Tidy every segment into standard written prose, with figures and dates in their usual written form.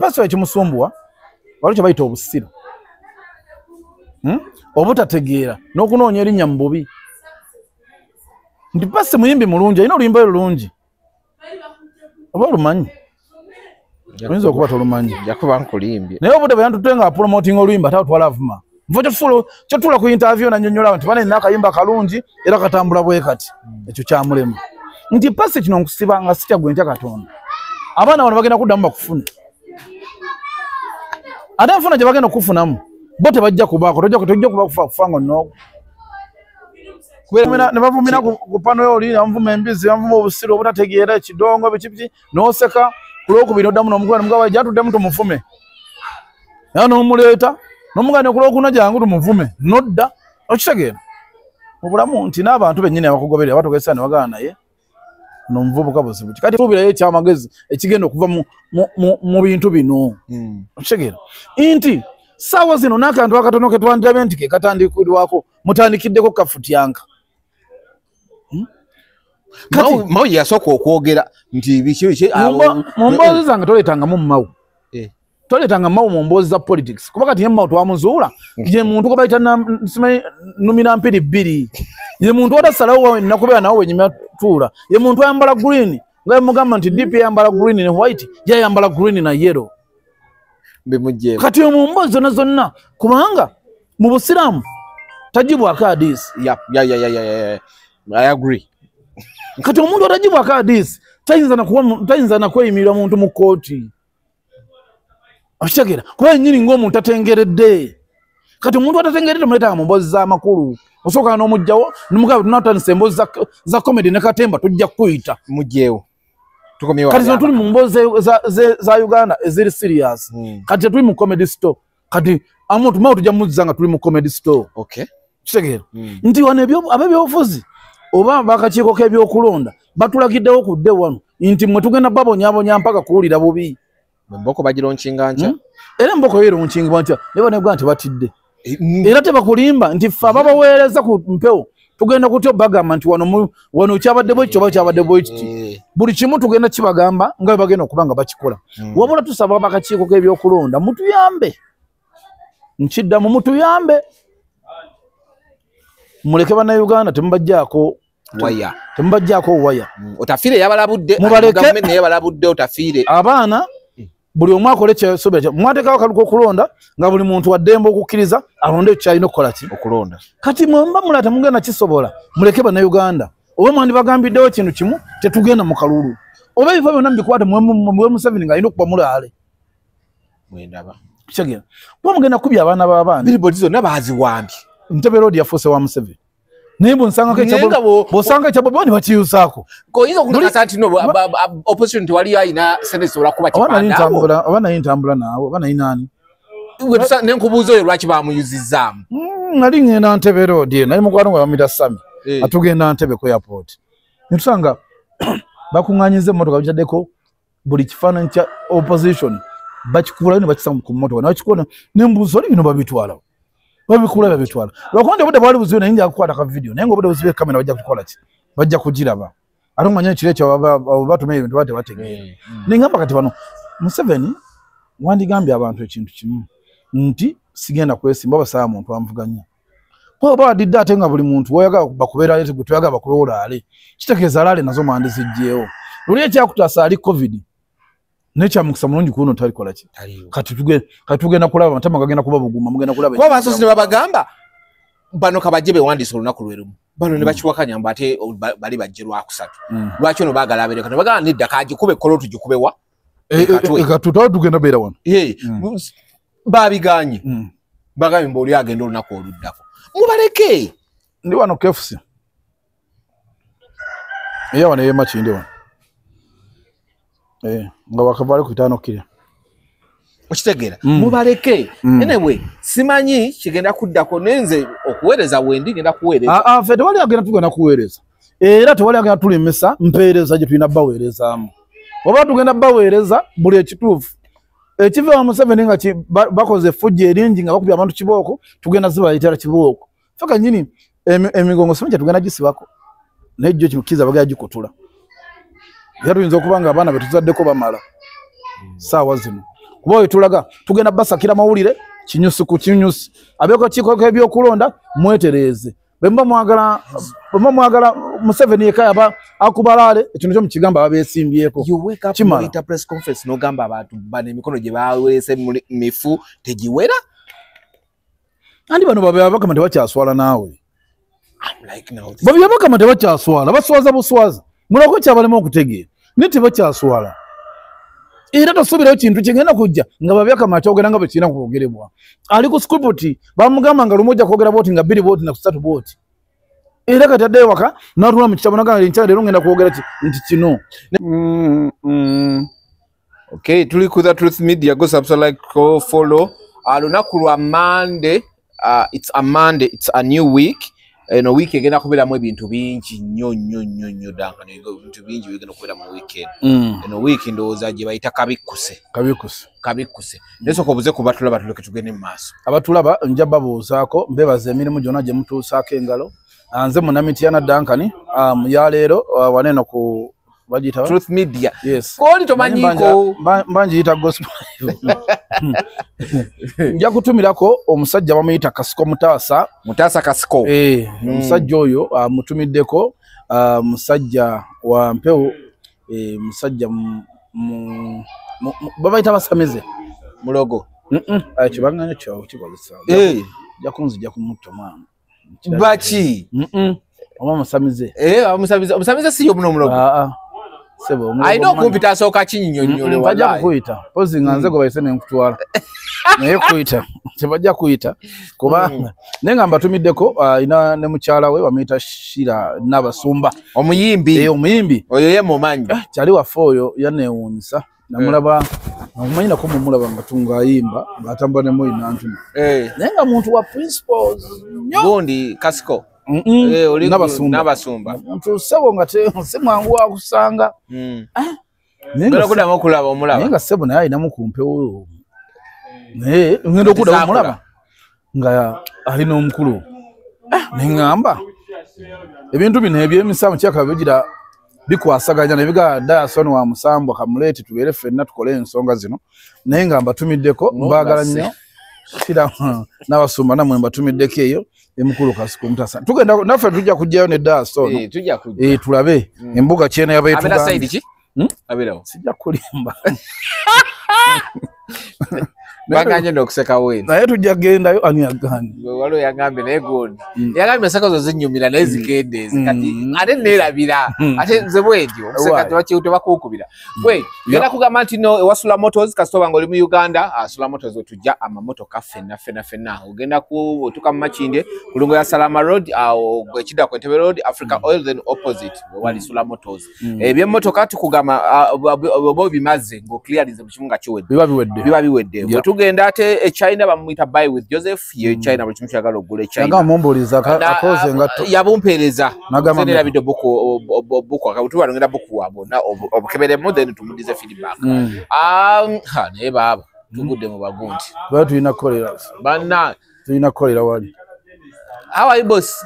Pastor ekimusumbuwa waliwo kye bayita obusiru, Obutategeera n'okunoonya erinnya mu bubi. Nti Pasi muyimbi mulungi, alina oluyimba lulungi, oba olumanyi? Oyinza okuba tolumanyi. Nja kuba nkulimbye. Naye obudde bwe yantutte nga promoting oluyimba, ate atwala avuma. Nfo kyotuula ku interview nannyonnyola nti bane nina akayimba kalungi era katambula bwe kati. Ekyo kyamulema. Nti Pasi kino nkusiba nga sitya gwe ntya Katonda. Abaana bano bagenda kuddamu bakufune. Ate nfuna gye bagenda okukufunamu, bo tebajja kubaako, tojja kuba kufa nga nnoogo. Ne bavumira ku pano y'oli, ne bamuvuma embizi, ne bamuvuma obusiru obutategeera, ekidongo, biki biki, n'oseka. Ku lwokubiri n'oddamu n'omugamba, n'omugamba gy'atuddemu tumufume. Era n'omuleeta, n'omugamba ne ku lwokuna jangu tumuvume, n'odda. Okitegeera? Mu bulamu nti n'abantu bennyini abakugoberera batuuka ne bagamba naye ono omuvubuka buzibu ki. Kati tuubirayo ekyamagezi ekigenda okuva mu bintu bino. Okitegeera? Nti ssaawa zino n'akantu akatono ke twandabye nti ke katandikirwako, mutandikiddeko kafutyanka. Mao yasooka okwogera nti biki biki, Mu mboozi zange toleetangamu Mao. Toleetanga Mao mu mboozi za politics. Kuba kati ye Mao twamuzuula, ye muntu gwe bayita simanyi numira mpiri bbiri. Ye muntu atasalawo wenna kubeera nawe wenyumya tuula. Ye muntu ayambala green, nga mugamba nti DP ayambala green ne white, ye ayambala green na yellow. Bimugyeemu. Kati mu mboozi zonna zonna, kubanga mu Busiraamu tagibwako hadiisi. Yeah. I agree. Kati omuntu atagibwako hadiisi tayinza na kweyimirira muntu mu kkooti. Okitegeera? Kuba yennyini ng'omuntu tatengeredde. Kati omuntu atatengeredde tomuleetanga mu mboozi z'amakulu. Osooka n'omuggyawo, n'omugamba tunaatandisa emboozi za comedy ne katemba tujja kukuyita. Muggyewo. Tukomyewo. Kati zino tuli mu mboozi za Uganda eziri serious. Kati tetuli mu comedy store. Kati amuntu Mao tujja muzza nga tuli mu comedy store. Kitegeera? Nti wano ab'ebyobufuzi oba bakakiiko k'ebyokulonda batulagiddewo ku dde wano nti mwe tugenda babonyaabonya mpaka kuwulira bubi. Emboko bagilaunchinga nkya. Era emboko yo eraunchinga nkya, naye banegwa nti batidde. Era tebakulimba nti ffe ababaweereza ku mpewo tugenda kutya bagamba nti wano kyabadde bwe kityo oba kyabadde bwe kiti. Buli kimu tugenda kibagamba nga bwe bagenda okuba nga bakikola. Wabula tusaba abakakiiko k'ebyokulonda mutuyambe. Nkiddamu mutuyambe. Muleke bannayuganda temubajjaako waya. Temubajjaako waya. Otafiire yabalabudde, Mubaleke. gavumenti naye yabalabudde Otafiire. Abaana buli omu akole kyesobeera kye. Mwateekawo akalulu k'okulonda nga buli muntu wa ddembe okukkiriza alonde ky'alina okukola ki? Okulonda. Kati mwe muba mulala temugenda kisobola, muleke bannayuganda. Oba mwandibagambiddewo kintu kimu, tetugenda mu kalulu. Oba ebifo byonna mubikwate muwe Museveni ng'alina okuba mulaale. Mwendaba. Kitegeera. Kuba mugenda kubya abaana b'abaana. Billboards zonna baaziwambye. Entebbe Road yafuuse wa Museveni. Naye bw'osangako ekya Naye nga bw'osanga ekya Bobi Wine bakiyusaako. Oyinza okukakasa nti no, opposition tewali alina ssente zisobola kuba Oba nali kipande awo? ntambula, oba nali ntambula naawe, oba nali naani? Ne nkubuuza oyo lwaki bamuyuzizzaamu? Nali ngenda Ntebe Road eno, nali mukwano gwe bamuyita Sami. Atugenda Ntebe ku airport. Ne tusanga bakuŋŋaanyizza emmotoka bagitaddeko buli kifaananyi kya opposition, bakikubulayo ne bakisa ku mmotoka, ne bakikuba ne mbuuza oli bino babitwala. Babikula babitwala. Lwakuba nti obudde bwali buzibu naye nja kukwata ka video, naye ng'obudde buzibu kamera bajja kukola ki? Bajja kugiraba. Ate omanye ekiro ekyo batuma ebintu baba tebategeera. Ne ngamba kati bano Museveni wandigambye abantu ekintu kimu nti sigenda kwesimba oba sawa muntu anvuganya. Kuba oba wadidde ate nga buli muntu woyagala bakubeera ate gwe toyagala bakube olaale. Kitegeeza alaale nazo mwandizigyewo. Luli ekyakutaasa ali COVID. N'ekyamukisa mulungi ku luno talikola ki? Taliiwo. Kati tugenda kulaba amatama gagenda kuba buguma, mugenda kulaba Kuba basoose ne babagamba bano kabajje bewandiise olunaku lwe lumu. Bano ne bakiwakanya mbu ate bali bajje lwakusatu. Lwaki ono baagala abeere kano? Bagamba nedda kagikube ekkolo tugikube wa? Ekatwe. Ekatwe, twali tugenda beera wano. Baabiganye. Bagambye mbu oli agenda olunaku oluddako. Mubaleke. Ndi wano KFC. Eya wano ey'e Makindye wano. Nga wakavaale ku itaano kkiri. Okitegeera? Mubaleke. Anyway, simanyi kigenda kuddako naye nze okuweereza wendi ngenda kuweereza. Ffe tewali agenda tugenda kuweereza. Era tewali agenda tulemesa mpeereza gye tulina baweerezaamu. Oba tugenda baweereza buli ekituufu. Ekiva wa Museveni nga bakoze effujjo eringi nga bakubye abantu kibooko, tugenda zibayitira kibooko. Ffe kennyini emigongo simanyi kye tugenda gisibako. Naye jjo kino kkiriza bagenda gikutula. Era tuyinza okuba nga abaana be tuzaddeko bamala ssaawa zino. Kuba we tulaga tugenda basakira mawulire kinyusi ku kinyusi. Ab'akakiiko k'ebyokulonda mwetereeze. Bwe muba mwagala Museveni yekka yaba akubalaale ekintu kyo mukigamba abeesimbyeko. You wake up noyita press conference n'ogamba abantu bano emikono gye baweese mifu tegiwera. Andi bano Byabakama tebakyaswala naawe. Byabakama tebakyaswala, baswaza buswaza. Mulako kyabalema okutegeera naye tebakyaswala. Era tosuubirayo kintu kigenda kujja nga Byabakama akyogera nga bwe kirina kwogerebwa. Ali ku script bamugamba nga lumu ojja kwogera bw'oti nga bbiri bw'oti na kusatu bw'oti. Era kati addayo waka n'atula mu kitabo n'agamba enkya leero ngenda kwogera nti kino. Okay, tuli ku The Truth Media, go subscribe, like, go follow. Lunaku lwa Monday, it's a Monday, it's a new week. Eno week egenda kubeeramu ebintu bingi nnyo nnyo nnyo nnyo Duncan, ebintu bingi bigenda kubeera mu weekend. Eno week ndowooza gye bayita kabikkuse. Kabikkuse. Naye sooka obuze ku batulaba tuleke tugende mu maaso. Abatulaba nja babuuzaako mbebaza emirimu gyonna gye mutuusaako engalo. Nze Munnamityana Duncan ya leero waneno ku bagiyita Truth Media. Yes. Koli tomanyiiko. Mbanjiyita gospel. Nja kutumirako omusajja bamuyita Kasiko Mutaasa. Mutaasa Kasiko. Omusajja oyo mutumiddeko musajja wa mpewo, musajja babayita basamize. Mulogo. Ekibanganya kyawe kikozesa. Nja kunzija kumutta mwana. Baki? Oba musamize. Omusamize. Omusamize si yo muno mulogo. Alina okumpita asooka kinnyonnyole wallahi. Bajja kukuyita. Pozi nga nze gwe bayise ne nkutwala. Naye kuyita. Tebajja kuyita. Kubanga naye nga mbatumiddeko alina ne mukyala we bamuyita Shira Nabasumba. Omuyimbi. Omuyimbi. Oyo ye mumanyi. Kyali waffe oyo yanneewuunyisa. Namulaba omumanyi nako mumulaba nga tungayimba ng'atambula ne Moi Nantuma. Naye nga muntu wa principles nnyo. Gundi Kasiko. Nabasumba. Muntu ssebo nga si mwangu wa kusanga. Ngenda okuddamu okulaba omulaba. Naye nga ssebo naye alinamu ku mpewo. Naye ngenda okuddamu omulaba nga ali n'omukulu. Ne ŋŋamba ebintu bino eby'emisango kyaka bigira bikwasaganya ne biga Dayson wa Musambwa kamuleete tubeere ffenna tukole ensonga zino. Naye nga mbatumiddeko mbaagala nnyo. Shira Nabasumba namwe mbatumiddeko eyo emukulu Kasiko Mutaasa. Tugenda naffe tujja kujjayo ne Dayson. Tujja kujja. Tulabe embuga kyena yabaye tugamba. Abeera side ki? Abeerawo. Sijja kulimba. Baganye n'okuseka wenu. Naye tujja kugendayo ani aganye. Waliwo yagambye naye gundi. Yagambye enseko zo zinnyumira naye zikendeeze. Kati ate neerabira. Ate nze bwentyo okuseka tebakuukubira. Gwe ngenda kugamba nti no ewa Sula Motors kasita oba ng'oli mu Uganda, Sula Motors wetujja amamotoka ffenna ffenna ffenna. Ogenda otuuka mu Makindye ku lungo ya Salama Road, awo ekidda ku Entebbe Road, Africa Oil then opposite wewali Sula Motors. Ebyemmotoka tukugamba oba obimaze ng'oclearinze buli kimu nga kiwedde. Biba biwedde. Tugenda ate e China bamuyita Buy with Joseph, ye China buli kimu kyagala ogula e China. Yagamba mumbuuliza akoze engatto. Yabumpeereza. Nze nerabidde buku akatuba ngenda bukuwa bonna obukeberemu then tumudize feedback. Naye baaba tugudde mu bagundi. Tuba tulina kukolera. Banna tulina kukolera wali. How are you boss?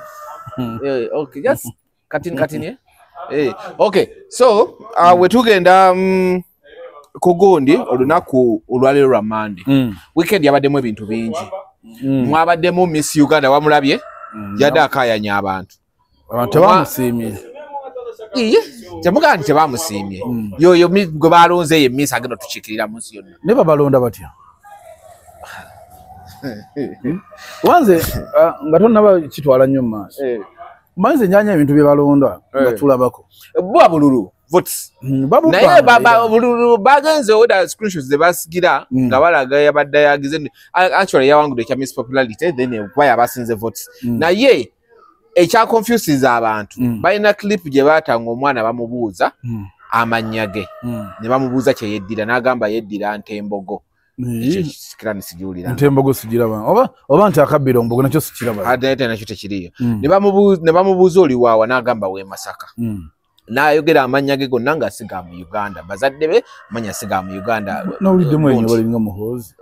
Okay, just katini. Okay. So, we tugenda kugundi olunaku olwaleero lwa Monday. Weekend yabaddemu ebintu bingi. Mwabaddemu Miss Uganda wamulabye yadde akaayanya abantu. Abantu tebamusiimye. Temugamba nti tebamusiimye. Yoyo gwe balonze ye Miss agenda otukiikirira mu nsi yonna. Naye babalonda batya? Wanze nga tonnaba kitwala nnyo mu maaso. Manze njanya ebintu bye balonda nga tulabako. Bwa bululu. Votes. Naye baba bagenze oda screenshots ze basigira nga balaga yabadde yagize actually yawangudde ekya Miss Popularity then kuba yabasinze votes. Naye ekya confuses abantu balina clip gye baatanga omwana bamubuuza amannya ge ne bamubuuza kye yeddira n'agamba yeddira Ntembogo. Ekyo sigiwulira. Ntembogo sigiraba. Oba nti akabbira ombogo nakyo sikiraba. Ate nakyo tekiriyo. Ne bamubuuza oli waawa n'agamba w'e Masaka. N'ayogera amannya ge gonna nga si ga mu Uganda. Bazadde be mannya si ga mu Uganda. N'owuliddemu enyo balinga Muhoozi.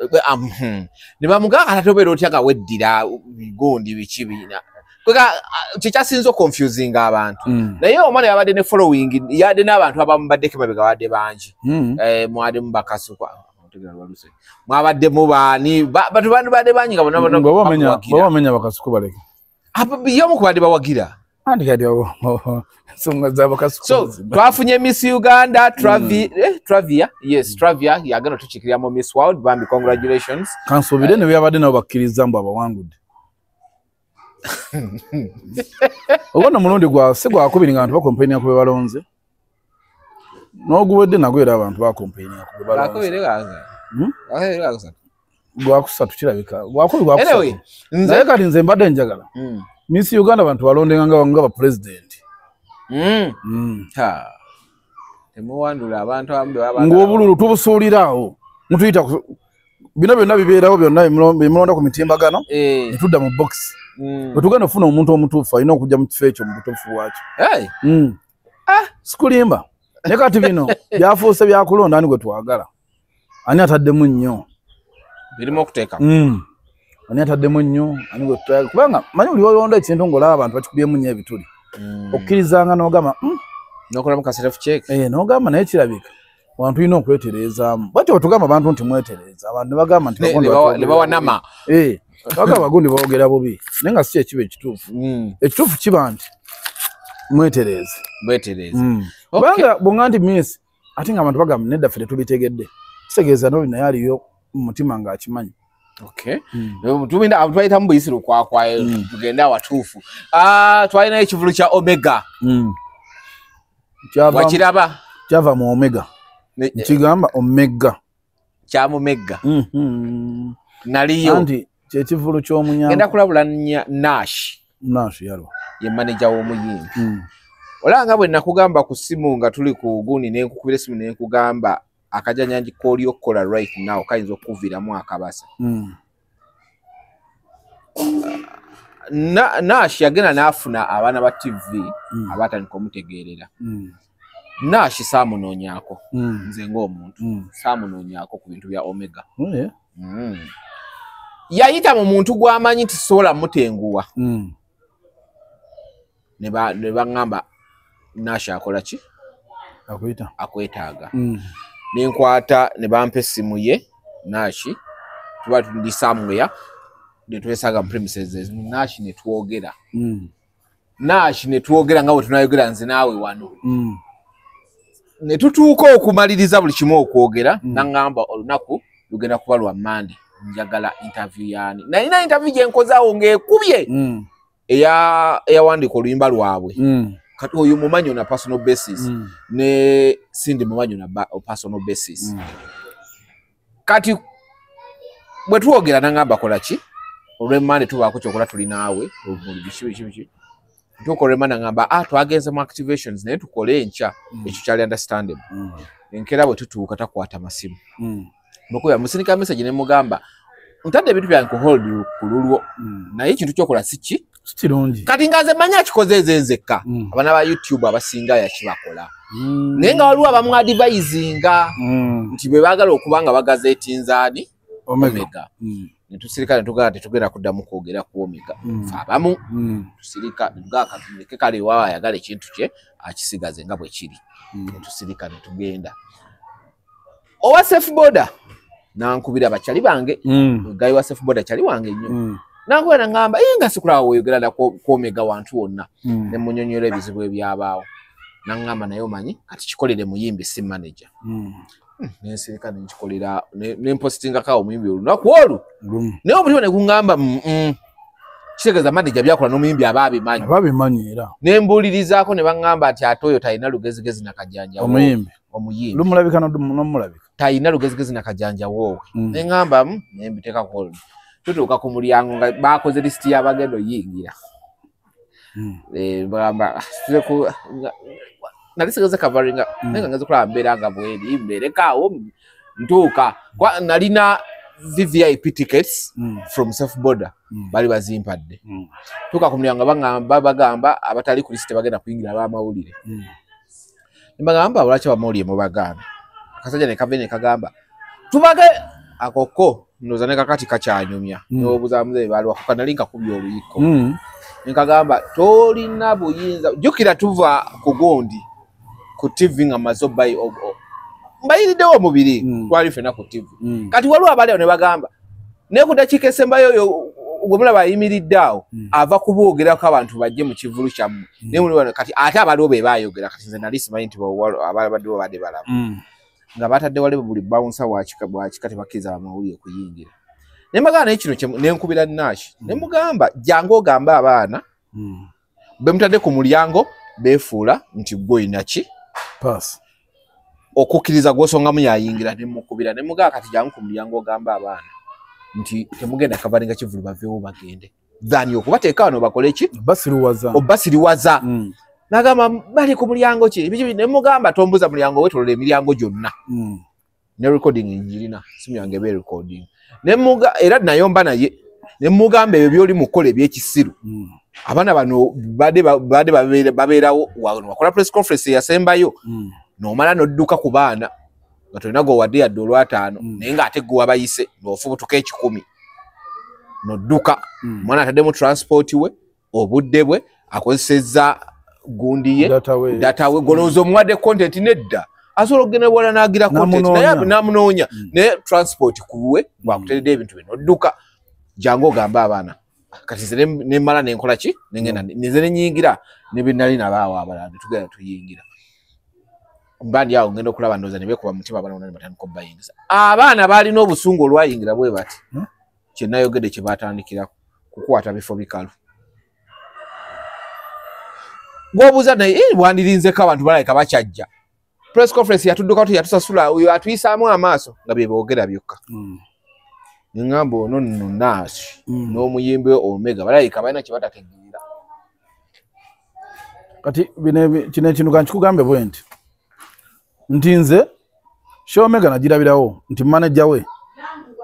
Ne bamugamba ate obeera otya nga weddira gundi biki bina. Kye kyasinze okonfusinga abantu. Naye omwana yabadde ne following, yadde n'abantu abamubaddeko emabega badde bangi. Mwaddemu bakasukwa. kutegera lwaluse mwabadde mubaani batu bantu badde bangi nga bonna bonna bamenya Bakasuku baleke yomu kubadde bawagira andi kati ensonga za Bakasuku. So twafunye Miss Uganda Travia, yes, Travia yagenda tuchikirira mu Miss World. Bambi congratulations. Kansuubire ne byabadde nabo bakkiriza mbu abawangudde. Ogwo mulundi gwa si gwa kubiri nga abantu bakompaininga ku be balonze. N'oguwedde nagwo era abantu bakompaininga ku be balonze. Gwa kusatu kirabika. Gwa kubiri gwa kusatu. Anyway, naye kati nze mbadde njagala. Miss Uganda abantu balondenga nga ba president. Ha. Temuwandula abantu abamu baba ng'obululu tubusuulira awo. Mutuyita bino byonna bibeerawo byonna bimulonda ku mitimbagano. Ne tudda mu box. Bwe tugenda okufuna omuntu omutuufu alina okujja mu kifo ekyo mu butuufu bwakyo. Sikulimba. Naye kati bino byafuuse byakulonda ani gwe twagala. Ani ataddemu nnyo. Birimu okuteeka. Ani ataddemu nnyo ani gwe twagala. Kubanga manyi buli lw'olonda ekintu ng'olaba abantu bakikubyemu nnyo ebituli. Okkirizanga n'ogamba n'okolamu ka self check. N'ogamba naye kirabika abantu tulina okwetereezaamu. Bwatyo bwe tugamba abantu nti mwetereeza, abantu ne bagamba nti ne bawanama. Bagamba gundi boogera bubi. Naye nga si ekiba ekituufu. Ekituufu kiba nti mwetereeze. Mwetereeze. Kubanga bw'onga nti miss ate nga abantu bagamba nedda ffe tetubitegedde. Kitegeeza n'oli naye aliyo mu mutima ng'akimanyi. Okay. Tumina twayita mu buyisiro kwakwayo tugende awatuufu. Twalina ekivulu kya Omega. Wakiraba? Kyava mu Omega. Nkigamba Omega. Kya Mumega. Naliyo. Anti kyekivulu ky'omunyambo. Ngenda kulabula Nash. Nash yalwa. Ye manager w'omuyimbi. Olanga bwe nakugamba ku ssimu nga tuli ku gundi ne nkukubira essimu ne nkugamba akajanyanji k'oli okukola right now kayinza okukuviiramu akabasa. Nash yagenda n'afuna abaana ba TV abatandika omutegeerera. Nash saamunoonyaako nze ng'omuntu saamunoonyaako ku bintu bya Omega. Yayita mu muntu gw'amanyi nti sobola mutenguwa. Ne baŋŋamba Nash akola ki? Akwetaaga. Nenkwata ne bampa essimu ye Nash tuba ndi somewhere ne twesaga mu premises Nash ne twogera. Nash ne twogera nga bwe tunayogera nze naawe wano. Ne tutuuka okumaliriza buli kimu okwogera n'aŋŋamba olunaku lugenda kuba lwa Monday njagala interview yaani. Nalina interview gye nkozaawo ng'ekubye eyawandiika oluyimba lwabwe. Kati oyo mumanyi on a personal basis ne Cindy mumanyi on a personal basis. Kati bwe twogera n'aŋŋamba kola ki? Olw'emmande tubaako ky'okola tuli naawe biki biki biki. Ntuuka olw'emmande n'aŋŋamba twagenze mu activations naye tukole enkya. Ekyo kyali understandable. Enkeera bwe tutuuka takwata masimu. Mukuya musindika message ne mugamba ntadde ebintu byange ku hold ku lulwo naye ekintu ky'okola si ki? Kirungi. Kati nga nze mmanyi akikoze nze nzekka. Abaana ba YouTube abasinga yakibakola. Naye nga waliwo abamu advisinga nti bwe baagala okuba nga bagazeetinzaani Omega. Ne tusirika ne tugamba tetugenda kuddamu kwogera ku Omega. Ffe abamu tusirika ne tugamba katumuleke kale waawa ayagala ekintu kye akisigaze nga bwe kiri. Ne tusirika ne tugenda. Owa Safe Boda nankubira bakyali bange. Guy wa Safe Boda kyali wange nnyo. Nankubira n'angamba nga sikulaba weeyogera dda ku Omega wantu wonna. Ne munyonnyola ebizibu ebyabaawo. N'angamba naye omanyi kati kikolere muyimbi si manager. Nensirika ne nkikolera ne mpositingako awo omuyimbi olunaku olwo. Naye omutima ne guŋŋamba kitegeeza manager by'akola n'omuyimbi aba abimanyi. Aba abimanyi era. Ne mbuulirizaako ne baŋŋamba nti ate oyo talina lugezigezi na kajanja Omuyimbi. Omuyimbi. Lumulabika n'omulabika. Talina lugezigezi na kajanja woowe. Ne ŋŋamba ne mbiteekako olwo. Tutuuka ku mulyango nga bakoze lisiti y'abagenda oyingira. Bagamba nali sigeze coveringa naye nga ngeze kulaba mbeera nga bweri mbeerekaawo ntuuka nalina VVIP tickets from Safe Boda bali bazimpadde. Tuuka ku mulyango bagamba bagamba abatali ku lisiti bagenda kuyingira ab'amawulire. Ne bagamba lwaki abamawulire mubagaana? Akasajja ne kava ne kagamba tubage akoko ndowooza ne kakati kakyanyumya n'obuuza muzeeyi baaliwo ako nali nkakubye oluyiko. Ne kagamba tolina buyinza jjukira tuva ku gundi ku TV nga mmaze obbayi Mbayiriddewo omubiri twali ffenna ku TV. Kati waliwo abali awo ne bagamba naye ku ddakiika esembayo oyo gwe mulaba ayimiridde awo ava kuboogerako abantu bajje mu kivulu kyammwe. Naye muli wano kati ate abaliwo be baayogera kati nze nali simanyi nti abaddewo badde balaba. Nga batadde wali buli bouncer bwakika tebakkiriza bamawulire kuyingira. Ne mbagamba naye kino ne nkubira Nash ne mugamba jangu ogambe abaana be mutadde ku mulyango beefuula nti gwe olina ki pass okukkiriza gw'osongamu yayingira ne mukubira ne mugamba kati jangu ku mulyango ogambe abaana nti temugenda kavalinga kivulu baveewo bagende than okubateeka wano bakole ki obasiriwaza. Nagamba bali ku mulyango ki biki ne mugamba tombuza mulyango wetolola emiryango gyonna. Ne recording njirina simu yange be recording ne muga era nayomba naye ne mugamba ebyo byoli mukola ebyekisiru. Abaana bano bade babeerawo wakola press conference yasembayo n'omala n'odduka ku baana nga tolina gwe wadde yadde olwataano naye ng'ate gwe wabayise n'ofubutuka 1,000 n'odduka. Omwana ataddemu transport we obudde bwe akozesezza gundi ye data we golowooza omuwadde content nedda asobola okugenda wala n'agira content naye n'amunoonya naye transport kuwe bwakuteredde ebintu bye n'odduka jangu ogambe abaana. Kati nze nemmala nenkola ki nengenda nze nenyingira ne bye nali nabaawo abalala ne tugenda tuyingira mbandi awo ngenda okulaba ndowooza ne beekuba mutima abaana bonna ne batandika obbayingiza. Abaana baalina obusungu olwayingira bwe bati kye nayogedde kye baatandikirako kukwata bifo bikalu. Gw'obuuza naye wandirinzeko abantu balabika bakyajja. Press conference yatudduka tu yatusasula oyo atuyisaamu amaaso nga bye boogera byokka. Ngamba ono nno Nash n'omuyimbi Omega balabika balina kye batategeera. Kati kino ekintu ka nkikugambe bwe nti nti nze show Omega nagirabirawo nti manager we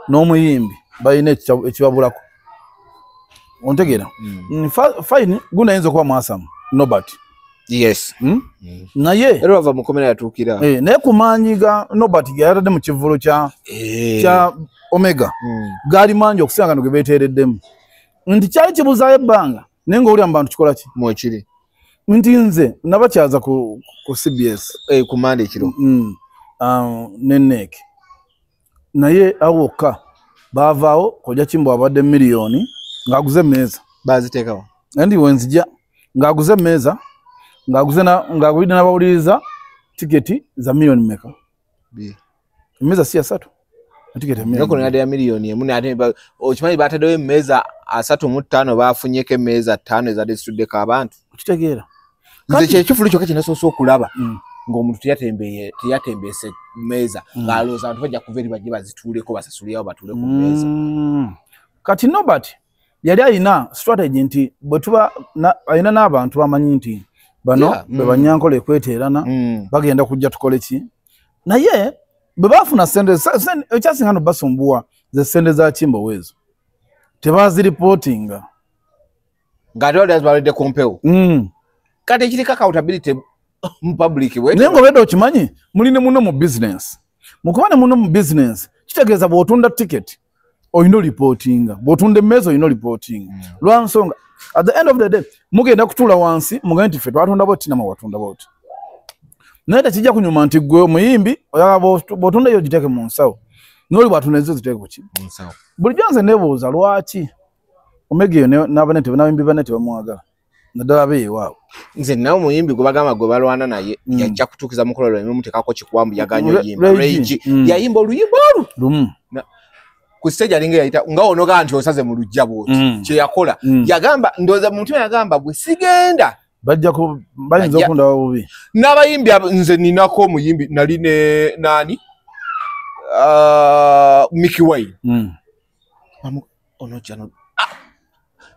n'omuyimbi balina ekibabulako. Ontegeera? Fine gundi ayinza okuba mwasamu Nobert. Yes. Naye era wava mukomera yatuukira. Naye ku maanyi ga Nobert ge yatadde mu kivvulu kya Omega gaali mangi okusinga gano ge beeteereddemu. Nti kyali kibuzaayo ebbanga naye ng'owulira mu bantu kikola ki? Mwekiri. Nti nze nabakyaza ku CBS ku Mande ekiro ne NEC. Naye awo wokka baavaawo Kojja Kimbo abadde miliyoni ng'aguze emmeeza. Baaziteekawo. Ndi wenzija ng'aguze emmeeza ng'aguze ng'agulidde n'abawuliriza tiketi za miliyoni mmeka? Emmeeza si 3. Tiketi miliyoni. Ya miliyoni emu ate okimanyi baataddewo emmeeza 35 baafunyeko emmeeza 5 ezadde zituddeko abantu. Okitegeera. Nze kyekifulu kyokka kye nasoose okulaba ng'omuntu teyatembeese mmeeza ng'alowooza abantu bajja kuva eri bajje bazituuleko basasulirawo batuule ku mmeeza. Kati Nobert yali alina strategy nti bwe tuba alina n'abantu bamanyi nti bano be banyankola ekweteerana bagenda kujja tukole ki naye bwe baafuna ssente ekyasinga no basumbuwa ze ssente za Kimbo ezo tebaziripootinga ng'ate wali azibalidde ku mpewo. Kati ekiriko accountability mu public bwe naye ng'obedde okimanyi muli ne muno mu business. Mukuba ne muno mu business kitegeeza bw'otunda ticket olina olipootinga, bw'otunda emmeeza olina olipootinga. Lwa nsonga at the end of the day mugenda kutuula wansi mugambe nti ffe twatunda bwoti nammwe watunda bwoti. Naye tekijja kunyuma nti ggwe omuyimbi oyagala bw'otunda eyo ogiteeke mu nsawo n'oli bw'atunda ezo ziteeke ku ki? Mu nsawo. Bulijjo nze neebuuza lwaki Omega eyo n'abayimbi banne tebamwagala naddala abeewaabwe. Nze nawe omuyimbi gwe bagamba gwe balwana naye yajja kutuukiza mukolo lwe muteekako kikwambu yagaanye oyimba. Ray G yayimba oluyimba olwo lumu. Ku stage alinga yayita nga onoga nti osaze mu luggya bw'oti kye yakola. Yagamba ndowooza mu mutima yagamba bwe sigenda bajja ku bayinza okundaba bubi. N'abayimbi nze ninako omuyimbi nali ne nani Mickey Wine. Ono jano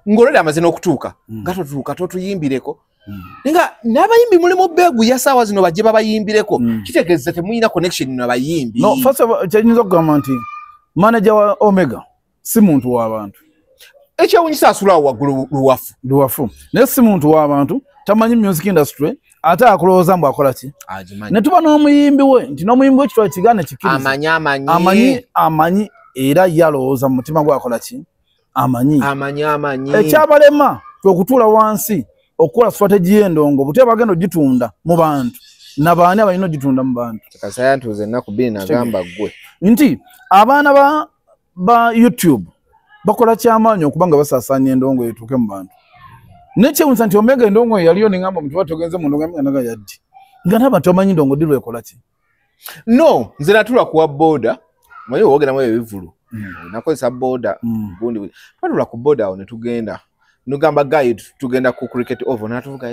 ng'olwedde amaze n'okutuuka nga totuuka totuyimbireko. Nga n'abayimbi mulimu beegu ya ssaawa zino bajje babayimbireko kitegeeza temulina connection n'abayimbi. No, first of all kyenyinza okugamba nti manager wa Omega si muntu w'abantu. Ekyewuunyisa asula awo waggulu luwafu. Luwafu. Naye si muntu w'abantu, tamanyi music industry, ate akulowooza mbu akola ki? Ne tuba n'omuyimbi we nti n'omuyimbi we kitwale kigaane kikkirize. Amanyi. Amanyi era ye alowooza mu mutima gwe akola ki? Amanyi. Amanyi. Ekyabalema kwe kutuula wansi okukola strategy y'endongo butya bagenda ogitunda mu bantu. Nabaani abalina ogitunda mu bantu? Kasayantuze ennaku 2 nagamba ggwe nti abaana ba YouTube bakola kyamaanyi okuba nga basaasaanya endongo etuuke mu bantu. Nekyewuunyisa nti Omega endongo yaliyo nengamba omuntu batogenze mu ndongo nga yaddi nga n'abantu bamanyi ndongo ddi lwekola ki. No, nze natula kuwa boda manyi wogeramu ebivulu nakozesa boda gundi twatula ku boda awo ne tugenda nugamba guy tugenda ku cricket oval natuvuga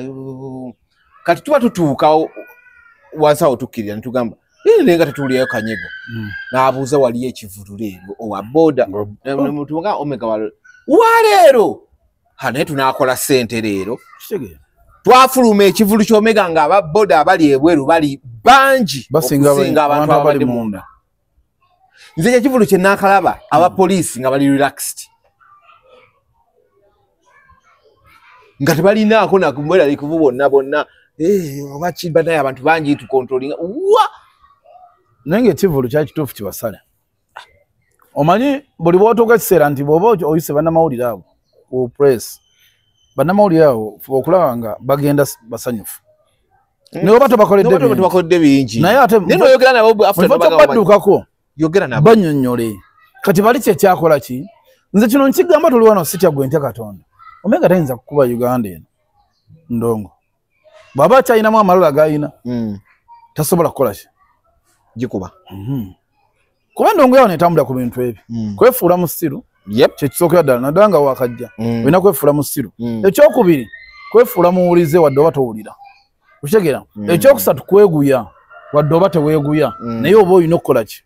kati tuba tutuuka wansi awo tukkirira ne tugamba naye nga tetuwulirayo kanyego n'abuuza waliyo ekivulu leero owa boda nemutuga Omega waleero naye tunaakola ssente leero. Twafuluma ekivulu ky'Omega nga aba boda abali ebweru bali bangi okusinga abantu abali munda. Nze ekivulu kye naakalaba abapoliisi nga bali relaxed nga tebalinaako nakumweraliikuvu bonna bonna oba kiba naye abantu bangi tukontrolinga wa. Naye ng'ekivulu kyali kituufu kibasale. Omanyi buli bw'otuuka ekiseera nti bw'oba oyise bannamawulire abo ku press, bannamawulire abo okulaba nga bagenda basanyufu naye oba tobakoledde bingi, naye ate baddukako bannyonnyole kati bali kyekyakola ki. Nze kino nkigamba tuli wano si kyaggwe ntya Katonda. Omega tayinza kukuba Uganda eno ndongo bw'aba akyalinamu amalala g'alina tasobola kukola ki gikuba. Kuba endongo yawo netambulira ku bintu ebyo kwefuula musiru kyekisookera ddala naddala nga wakajja olina kwefuula musiru. Ekyokubiri kwefuula muwulize wadde oba towulira okitegeera. Ekyokusatu kweguya wadde oba teweeguya naye oba olina okukola ki